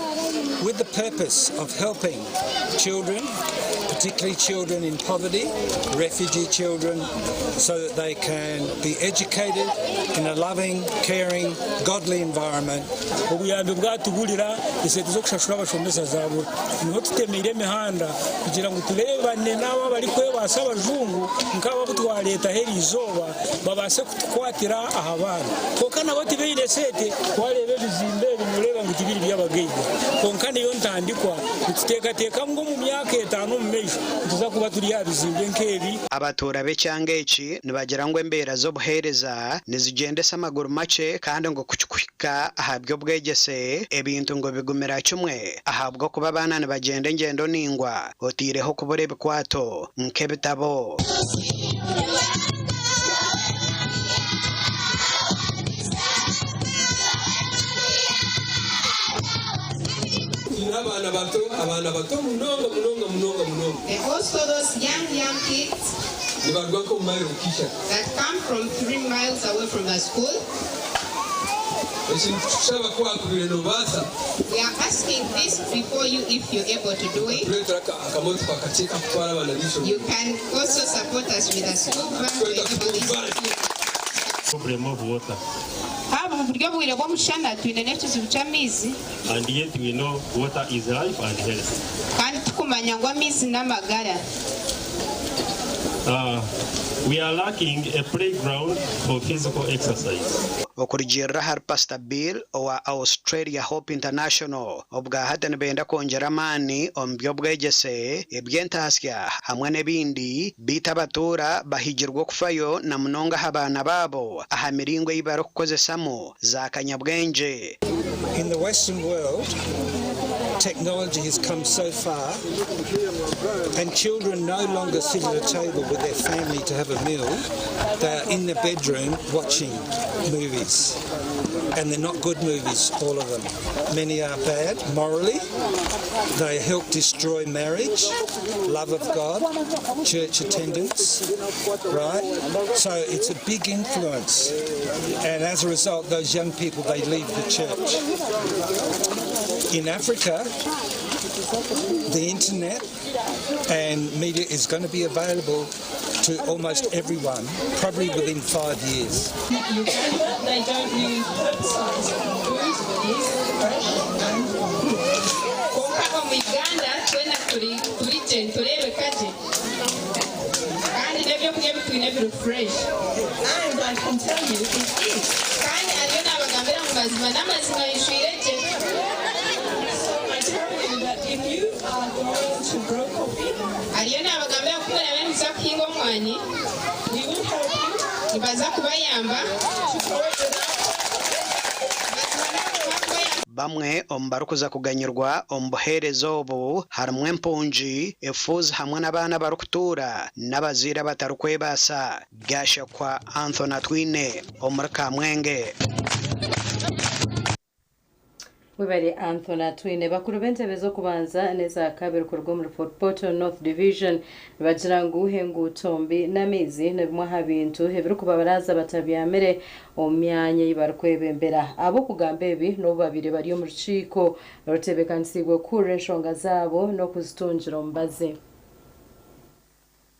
with the purpose of helping children, particularly children in poverty, refugee children, so that they can be educated in a loving, caring, godly environment. Obuyambi bwatuburira, esente z'okushashura abashomesa zabura. Niho tutemeire emihanda kugira ngu tureebane n'abo abarikwebaasa abajungu nk'abo abu twareetaho eriizooba babaase kutukwatira aha baana. Kwonka nabo tibaine sente, wareeba ebizimbe ebi noreeba ngu tibiri by'abagaiga. Kwonka niyo ntandikwa, nituteekateeka ngu omu myaka etaano omu maisho nituza kuba turi aha bizimbe nk'ebi. Abatuura b'ekyanga eki nibagira ngu embeera z'obuheereza nizigyendesa amaguru makye kandi ngu ku kikuhika aha by'obwegyese ebintu ngu bigumira kimwe ahabw'okuba abaana nibagyenda engyendo naingwa oteireho okubura ebikwato nk'ebitabo. Twine abaana bato, abaana bato munonga munonga munonga munonga. There also those young, young kids Nibaruga nk'omu mairo nk'ishatu. that come from 3 miles away from the school. Eki nitukushaba ku waakubaire noobaasa We are asking this before you if you're able to do it. kutureetera akamotoka kakye kakutwara abaana b'eishomero. You can also support us with a school van to enable this. Problem of water. Haba buri obwire bw'omushana twine n'ekizibu ky'amaizi. And yet we know water is life and health. Kandi tukumanya ngu amaizi n'amagara. We are lacking a playground for physical exercise. Okurugiirira ahari Pastor Bill owa Australia Hope International, obwahati nibenda kwongyera amaani omu by'obwegyese, eby'entaasya hamwe n'ebindi beitu abatuura bahigirwe okufayo na munonga aha baana baabo aha miringo ei barikukozesamu za kanyabwengye. In the Western world, technology has come so far, and children no longer sit at a table with their family to have a meal. They are in the bedroom watching movies. And they're not good movies, all of them. Many are bad morally. They help destroy marriage, love of God, church attendance, right? So it's a big influence. And as a result, those young people, they leave the church. In Africa, the internet and media is going to be available to almost everyone, probably within 5 years. In Uganda, they don't use herbicides. Food is fresh and good. Konka omu Uganda twena turi turi gye nitureebeka gye kandi n'ebyokurya bitwine biri fresh. And I can tell you it is. Kandi ariyo nabagambira ngu mazima n'amazima ijwire gye. So I tell you that if you are going to grow coffee, Ariyo nabagambira ngu murabe nimuza kuhinga omwani, we will help you nibaza kubayamba to grow it without Bamwe omu barikuza kuganyirwa omu buheereza obu harimu empungi, efuuzi hamwe n'abaana abarikutuura n'abazaire abatarikwebaasa. Gashakwa Anthony Atwine omuri Kamwenge. Webare Anthony Atwine. Bakuru b'entebe z'okubanza n'eza kabiri kuruga omuri Fort Portal North Division nibagira ngu enguuto mbi n'amaizi ni bimwe aha bintu ebirikubabaraza batabyamire omu myanya ei barikwebembera. Ab'okugamba ebi n'obu babiri bari omu rukiiko orutebeekanisiibwe kuhurira enshonga zaabo n'okuzitungira omubazi.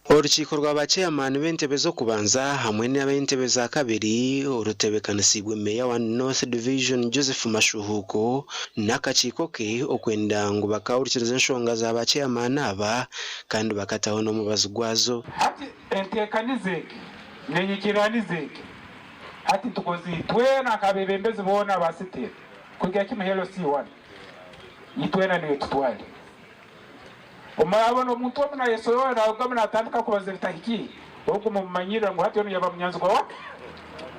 Orukiiko rwa ba chairman b'entebe z'okubanza hamwe n'ab'entebe za kabiri orutebeekanisiibwe meeya wa North Division Joseph Mashuhuko n'akakiiko ke okwenda ngu bakahurikiriza enshonga za ba chairman aba kandi bakataho n'omubazi gwazo. Hati enteekaniza egi nenyikiraniza egi hati tukoze itwena nk'abebembezi boona ba state kugira kimu LC1 itwena niyo tutwale. Omurabona omuntu omu nayesobola nagamba natandika kubaza ebitahikire, ogwo mumumanyirira ngu hati onu yaba munyanzigwa wake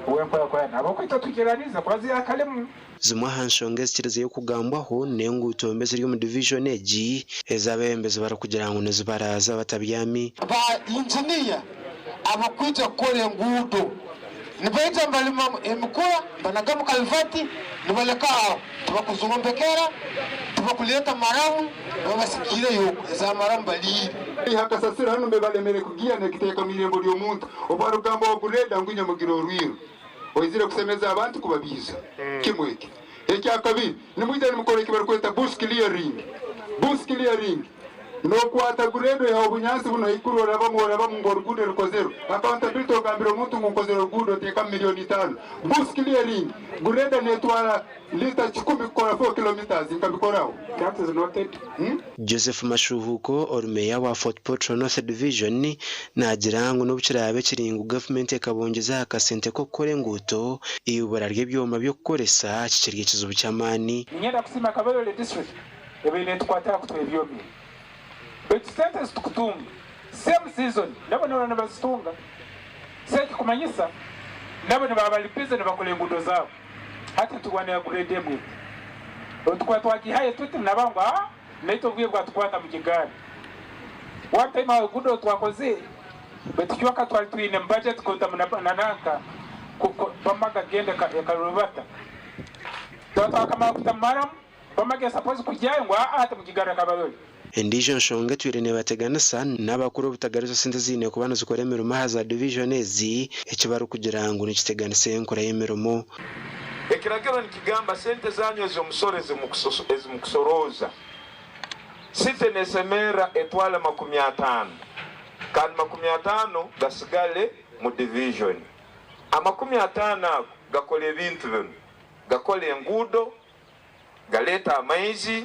owenkurakurana ahabwokuba twikiraniza kubaza akalemu. Zimwe aha nshonga ezikirizeyo kugambwaho n'enguuto mbi eziri omu divijoni egi ez'abeebembezi barikugira ngu nizibaraza batabyami. Ba inginiya abakwija kukora enguudo Nibaija nibalima emikura, banaga omu kalivati, nibaleka aho. Tibakuzombekera, tibakuleeta maramu, babasigiireyo okwo, eza maramu baliire. Iha kasasiro hanu mbe balemere kugiya nekiteeka mu irembo ry'omuntu obu arugamba ogu reda ngu inye mugire orwiru oizire kusemeza abantu kubabiiza kimwe eki ekyakabiri nimwija nimukora eki barikweta bush clearing bush clearing nokwata guredo yawe obunyansi buno haiguru orabamu orabamu ngu oruguudo rukozerwe accountability ogambira omuntu ngu nkozere oruguudo oteekamu milioni itaano bush clearing gureda netwara lita kikumi kukora 4 kilometers nkabikoraho That is noted. Joseph Mashuhuko ori meeya wa Fort Portal North Division naagira ngu n'obu kiraabe kiri ngu gavumenti ekabongyeza aha kasente k'okukora enguuto, eibura ry'ebyoma by'okukoresa kikiri ekizibu ky'amaani. Niinyenda kusiima Kabarole District ebaire netukwata aha kutuha ebyoma ebi baitu sente ezitukutunga same season nabo nibaba nibazitunga so ekikumanyisa nabo nibaba bari busy nibakora enguudo zaabo hati niturwanira grade emwe eti obu tukuba twagihayo tuti nabo ngu aa naitwe obwire bwatukwata mugigaari one time aho enguudo twakozire baitu kyonka twari twine mu budget kutamu na nanka bamaga genda ekarubata twaba twakamara kutamu maramu bamaga suppose kugyayo ngu aa timugigarura Kabarole. Endiijo nshonga etwire nebateganisa n'abakuru obutagaruza sente eziine kuba nizikora emirimo aha za divijoni ezi eki barikugira ngu nikiteganisa enkora y'emirimo. Ekiragiro nikigamba sente zanyu ez'omusoro ezimukusorooza, site nesemerra etwale 50 kandi 50 gasigale mu divijoni. 50 ago gakora ebintu binu, gakora enguudo, galeeta amaizi,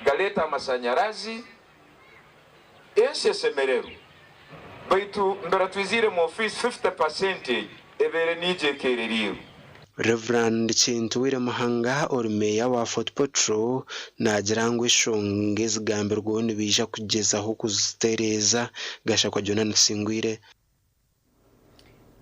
galeeta amasanyarazi, ensi esemererwe. Baitu mbere twiziire mu ofiisi 50 percentage ebeire niija ekereriirwe. Rev. Kintu Muhanga ori meeya wa Fort Portal naagira ngu enshonga ezigambirweho nibaija kugyezaho kuzitereeza. Gashakwa Jonah Tusingwire.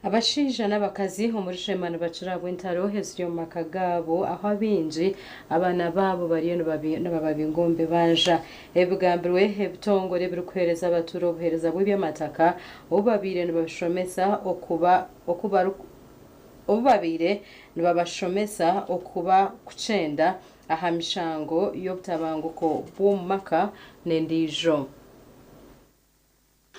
Abashaija n'abakazi omuri Sheema nibakira ahabw'entaro eziri omu maka gaabo ahu abaingi abaana baabo bariyo nibababinga omu bibanja. Ebi bigambirwe ebitongore ebirikuheereza abatuura obuheereza bw'eby'amataka obu babaire nibabashomesa okuba obu babaire nibabashomesa okuba kukyenda aha mishango y'obutabanguko bw'omu maka n'endiijo.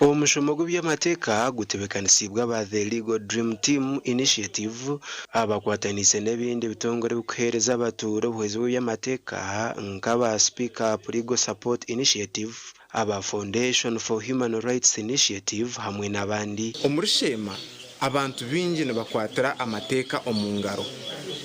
Omushomo gw'eby'amateeka gutebeekanisiibwe aba The Legal Dream Team Initiative abakwataniise n'ebindi bitongore ebirikuheereza abatuura obuhwezi bw'eby'amateeka nk'aba Speak Up Legal Support Initiative, aba Foundation for Human Rights Initiative hamwe n'abandi. Omuri Sheema, abantu baingi nibakwatira amateeka omu ngaro.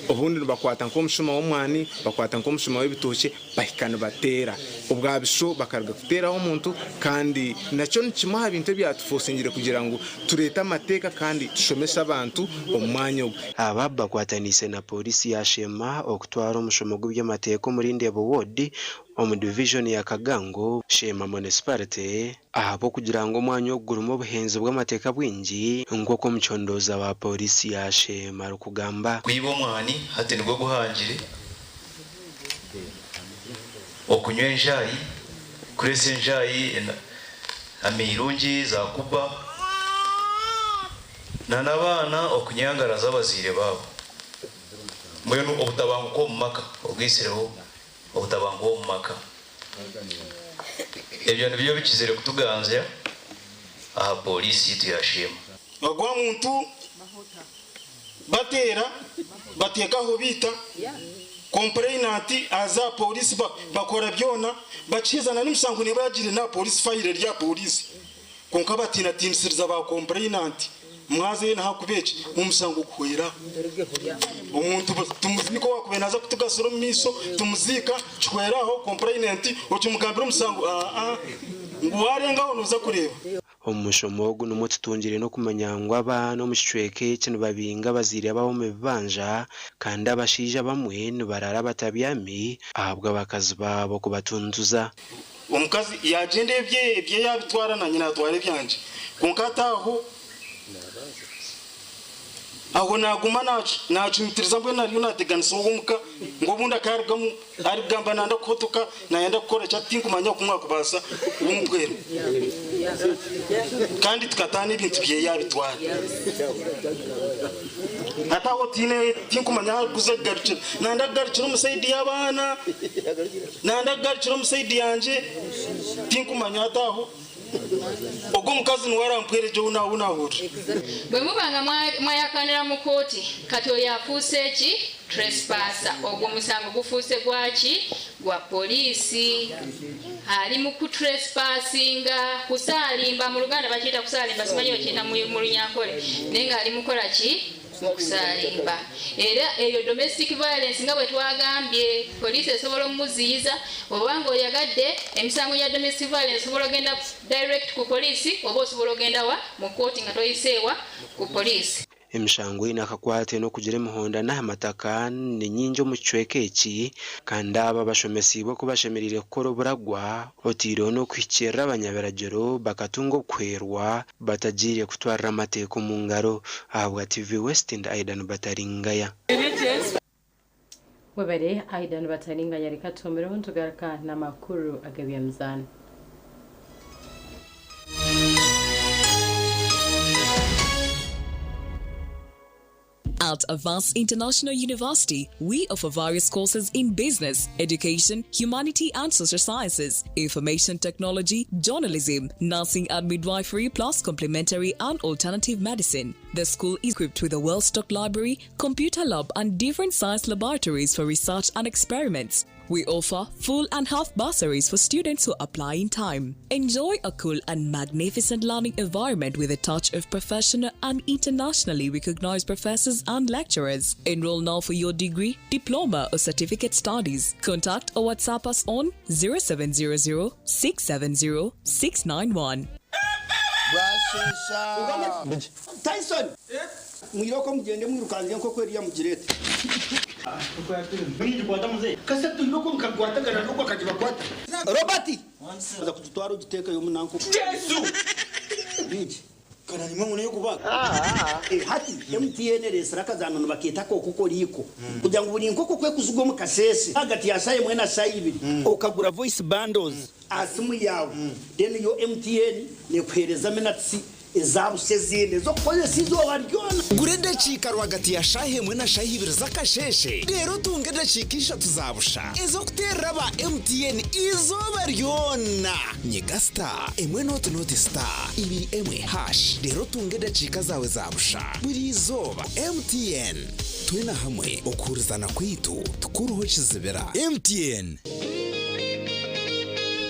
Obundi nibakwata nk'omushuma w'omwani, bakwata nk'omushuma w'ebitookye bahika nibateera. Obwa bisho bakaruga kuteeraho omuntu kandi nakyo ni kimwe aha bintu ebyatufosingire kugira ngu tureete amateeka kandi tushomese abantu omu mwanya ogu. Aba bakwataniise na Pooriisi ya Sheema okutwara omushomo gw'eby'amateeka omuri Ndeebo Ward omu divijoni ya Kagango, Sheema Municipality, ahabw'okugira ngu omwanya ogu gurimu obuhenzi bw'amateeka bwingi nk'oku omucondooza wa Pooriisi ya Sheema arikugamba. Kwiba omwani hati nigwo guhangire, okunywa enjaayi, kureesa enjaayi amairungi, za kuba, na n'abaana okunyangaraza abazaire baabo. Mbwenu obutabanguko omu maka obwitsireho obutabanguko omu maka. Ebyo nibyo bikizire kutuganzya aha pooriisi yaitu ya Sheema. Ogwo muntu bateera bateekaho biita complainant aza aha police bakora byona bakiheza na n'emisango neeba yagiire n'aha police file eri aha police kwonka batiinatiinisiriza ba complainant mwazayo n'ahakuba eki omusango guhwera omuntu tumuziika owakubaire naaza kutugasira omu maisho tumuziika kihwera aho complainant okimugambira omusango aa ngu waarengaho nooza kureeba. Omu mushomo ogu nimwo tutungire n'okumanya ngu abaana omu kicweka eki nibabinga abazaire baabo omu bibanja kandi abashaija abamwe nibaraara batabyami ahabw'abakazi baabo kubatuntuza. Omukazi yaagyenda ebye ebye yaabitwara naanye naatwara ebyangye. Kwonka hati aho Aho naaguma naacumitiriza mbwenu ariyo naateganisa ow'omuka ngu obundi akaarugamu arikugamba nanda kuhotoka naayenda kukora ki ati tinkumanya oku mwakubaasa kumpwera kandi tukataana ebintu bye yaabitwara. Hati aho tihaine tinkumanya ahu arikuza kugarukira nanda kugarukira omu sayidi y'abaana nanda kugarukira omu sayidi yangye tinkumanya hati aho. Ogwo omukazi niwe arampwere gye ou naahurira. Bwe muba nga mwayakanira mu kooti, kati oyo afuuse ki? Trespasser. Ogwo omusango gufuuse gwa ki? Gwa poliisi. Ali mu ku trespassinga, kusaalimba, mu Luganda bakiyita kusaalimba, simanyi bwe bakiyita mu Runyankore, naye nga ali mu kukola ki? Mu kusaalimba. Era eyo domestic violence nga bwe twagambye, poliisi esobola omuziyiza, oba nga oyagadde emisango gya domestic violence osobola ogenda direct ku poliisi oba osobola ogenda wa? Mu kkooti nga toyise wa? Ku poliisi. Emishango eine akakwate n'okugira emihondano aha mataka ni nyingi omu kicweka eki kandi aba bashomesiibwe oku bashemereire kukora oburagwa oteireho n'okuhikiirira abanyabiragiro bakatunga okuhwerwa batagiire kutwarira amateeka omu ngaro. Ahabwa TV West ndi Aidan Bataringaya. Webare Aidan Bataringaya reka tuhumireho nitugaruka n'amakuru ag'eby'emizaano. At Avance International University, we offer various courses in business, education, humanity and social sciences, information technology, journalism, nursing and midwifery, plus complementary and alternative medicine. The school is equipped with a well stocked library, computer lab, and different science laboratories for research and experiments. We offer full and half bursaries for students who apply in time. Enjoy a cool and magnificent learning environment with a touch of professional and internationally recognized professors and lecturers. Enroll now for your degree, diploma, or certificate studies. Contact or WhatsApp us on 0700 670 691. Tyson mwiroko mugende mwirukange enkoko eriya mugirete kase twiroko mukakwatagana noko akagibakwata Robert aza kugitwara ogiteekayo omunanko Yesu bigi kana nimwe ngo kubaga hati MTN resera akazano nibaketa koko koriko kugira ngu buri nkoko kwe kuzugwa omu kasese hagati ya saa emwe na saa ibiri okagura voice bundles aha simu yawe then yo MTN nekuhereza minutes ezabuse ezindi ez'okukozesa izooba ryona. Gura edakiika rwagati ya shaaha emwe na shaaha ibiri z'akasheeshe reero otunge edakiika ishatu za busha ez'okuteerera aba MTN eizooba ryona. Nyiga star emwe nooti nooti star ibiri emwe hash reero otunge edakiika zaawe za busha buri izooba. MTN, twena hamwe okuhurizana kwaitu tikuruho kizibira. MTN.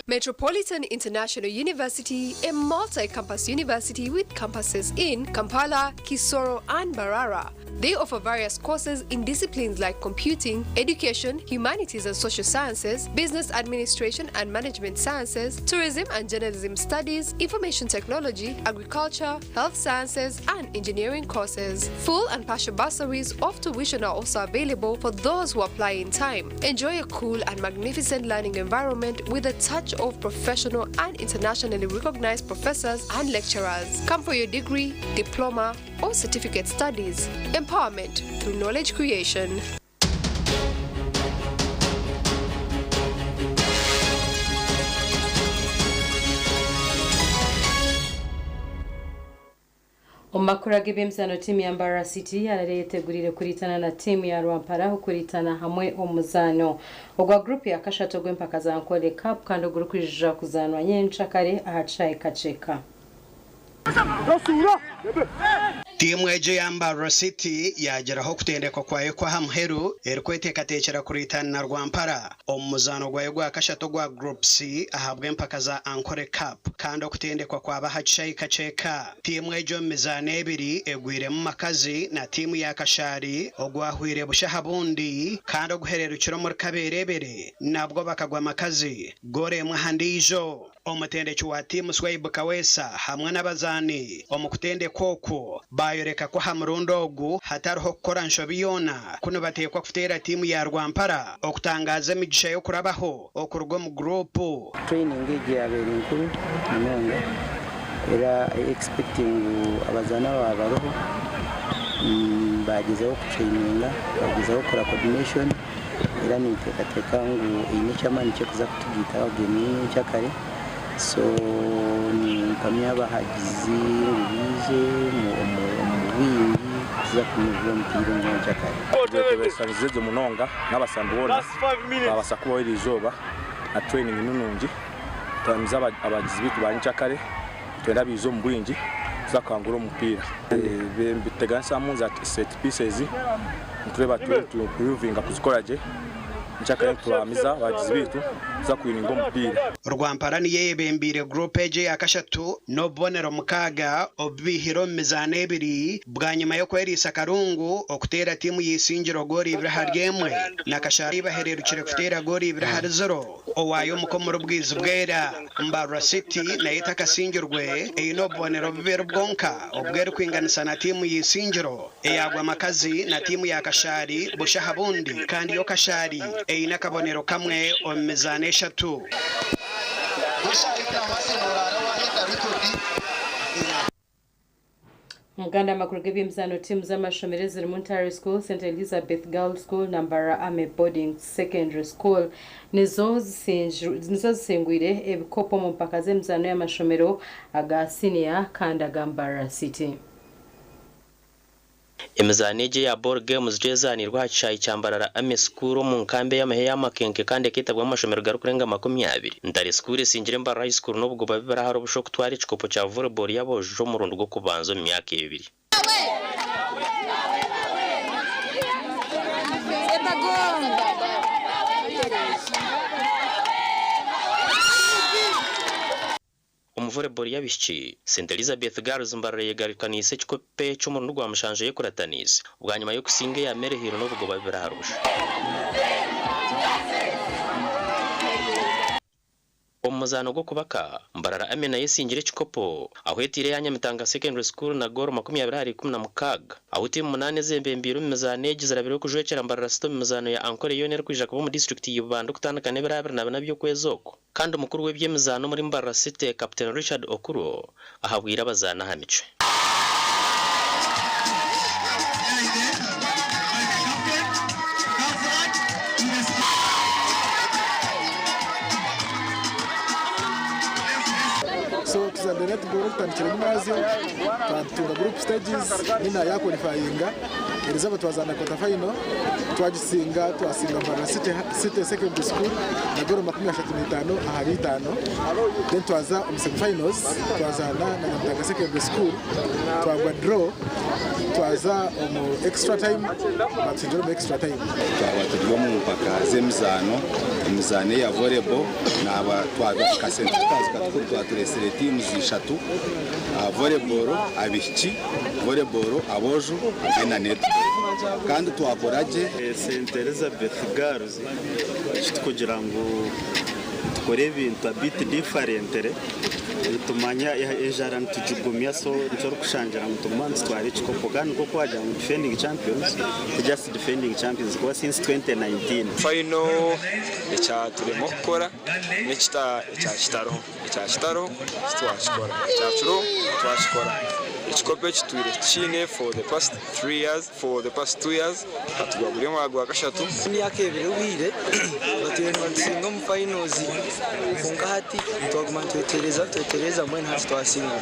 Metropolitan International University, a multi-campus university with campuses in Kampala, Kisoro, and Mbarara. They offer various courses in disciplines like computing, education, humanities and social sciences, business administration and management sciences, tourism and journalism studies, information technology, agriculture, health sciences, and engineering courses. Full and partial bursaries of tuition are also available for those who apply in time. Enjoy a cool and magnificent learning environment with a touch of professional and internationally recognized professors and lecturers. Come for your degree, diploma, or certificate studies. Empowerment through knowledge creation. Omu makuru ag'eby'emizaano tiimu ya Mbarara City yarara eyeteguriire kuritana na tiimu ya Rwampara okuritana hamwe omu muzaano ogwa gurupu ya kashatu ogw'empaka za Ankole Cup kandi ogurikwija kuzaanwa nyencakare aha kishaayi Kakyeka. Tiimu egyo eya Mbarara City yaagiraho okutendekwa kwayo kw'aha muheru erikweteekateekyera kureetana na Rwampara omu muzaano gwayo gwa kashatu ogwa Group C ahabw'empaka za Ankole Cup kandi okutendekwa kwaba aha kishaayi Kakyeka. Tiimu egyo omu mizaano ebiri egwiremu Makazi na tiimu ya Kashaari ogwahwire busha aha bundi kandi oguhererukire omuri kabeereebere nabwo bakagwa Makazi goolo emwe aha ndiijo. Omutendeki wa tiimu Swaib Kaweesa hamwe n'abazaani omu kutendekwa oku baayoreka ku aha murundi ogu hatariho kukora nshobi yoona ku nibateekwa kuteera tiimu ya Rwampara okutangaaza emigisha y'okurabaho okuruga omu guruupu. Training egi yabaire nkuru munonga era I expect ngu abazaani aba bariho. Baagyezaho kutureyininga, baagyezaho kukora coordination era ninteekateeka ngu eine eky'amaani ky'okuza kutugaita aha geemu y'enyenkyakare so nimpamya abahagizi ngu baije omu bwingi kuza kunyurira omupiira nyenkyakare. Twetebeekanisize gye munonga n'abasambi boona baabasa kubaho eriizooba na training ni nungi. Twahamiza abagizi baitu ba nyenkyakare nitwenda baije omu bwingi kuza kuhangura omupiira. Nibiteganisamu za set pieces nitureeba tu improvinga kuzikora gye. Nyenkyakare nitubahamiza abagizi baitu kuza kuwininga omupiira. Rwampara niyo eyebembeire guruupu egi eya kashatu n'obubonero mukaaga obu baihire omu mizaano ebiri bwanyima y'okweriisa Karungu okuteera tiimu ya Isingiro goolo ibiri ahari emwe na Kashari ei bahereerukire kuteera goolo ibiri ahari ziro. Owaayo omuka omuri Bwizi Bwera, Mbarara City nayo etakasingirwe eine obubonero bubiri bwonka obu erikwinganisa na tiimu ya Isingiro eyaagwa amakazi na tiimu ya Kashari busha aha bundi kandi yo Kashari eine akabonero kamwe omu mizaano eshatu. Uganda Amakuru g'eby'emizaano Tiimu z'amashomero ezirimu Ntare School, St Elizabeth Girls School na Mbarara Army Boarding Secondary School nizo nizo zisingwire ebikopo omu mpaka z'emizaano y'amashomero aga siniya kandi aga Mbarara City. Emizaano egi eya Ball Games ezaanirwe aha kishaayi kya Mbarara Army School omu nkambi ey'amahe eya Makenke kandi ekeetabwamu amashomero garikurenga 20. Ntare School esingire Mbarara High School n'obugoba bibiri ahari obusha okutwara ekikopo kya Volleyball y'aboojo omurundi gw'okubanza omu myaka ebiri. Omu Volleyball y'abaishiki, St Elizabeth Girls Mbarara eyegarukaniise ekikopo ky'omurundi gwa mushanju eyekurataniise bwanyima y'okusinga eya Maryhill n'obugoba bubiri ahari busha. Omu muzaano gw'okubaka, Mbarara Army nayo esingire ekikopo ahu etaire eya Nyamitanga Secondary School na goolo 26 ahu tiimu munaana ezembembeire omu mizaano egi zirabire kujwekyera Mbarara City omu mizaano ya Ankole yoona erikwija kuba omu disiturikiti ya Ibanda okutandika n'ebiro 24 by'okwezi oku. Kandi omukuru w'eby'emizaano omuri Mbarara City, Captain Richard Okurwo ahabwire abazaani aha micwe. So tuzanire netball tutandikire Nyimazyo twatunga group stages nina ya qualifyinga erizaba twazana quarter final twagisinga twasinga Mbarara City, City Secondary School na goro 35 ahari itaano then twaza omu semifinals twazaana na Nyamitanga Secondary School twagwa draw twaza omu extra time batusingira omu extra time. Twaba turi omu mpaka z'emizaano, emizaano eya volleyball naaba twabika kasente tukazi katukuru twaturesire teams ishatu volleyball abishiki, volleyball aboojo hamwe na netball kandi twakora gye. St Elizabeth Girls ekitukugira ngu tukore ebintu a bit differently nitumanya enjara nitugigumya so nikyo orikushangira ngu tuguma nitutwara ekikopo kandi nk'oku wagira ngu defending champions ti just defending champions kuba since 2019. Final ekyaturema okukora n'ekita ekyakitariho ekyakitariho titwakikora ekyakiriho twakikora ekikopo eki tutwire tukiine for the past three years for the past two years hati gwa guri omwaka gwa kashatu. Emyaka ebiri ehweire batwire nibatusinga omu finals kwonka hati twaguma nitwetereza nitwetereza mbwenu hati twasingura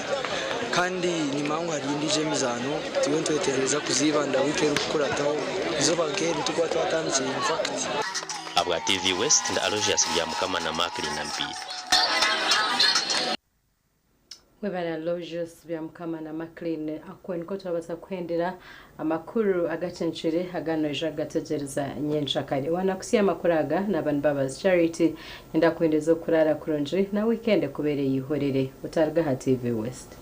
kandi nimanya ngu hariyo endiijo emizaano turiyo nitwetereza kuzibanda wiiki erikukurataho eizooba nk'eri nitukuba twatandikire infact. Ahabwa TV West ndi Aloysius Byamukama na Mark Linampiire. Webale Aloysius Byamukama na Maclean. Ako niko twabasa kuhendera amakuru agacencire aga noija kugategyereza nyenkyakare. Wanakusiya amakuru aga naba ni Mbabazi Charity. Nyenda kuhendeza okurara kurungi na weekend ekubeere eyihorere. Otaruga aha TV West.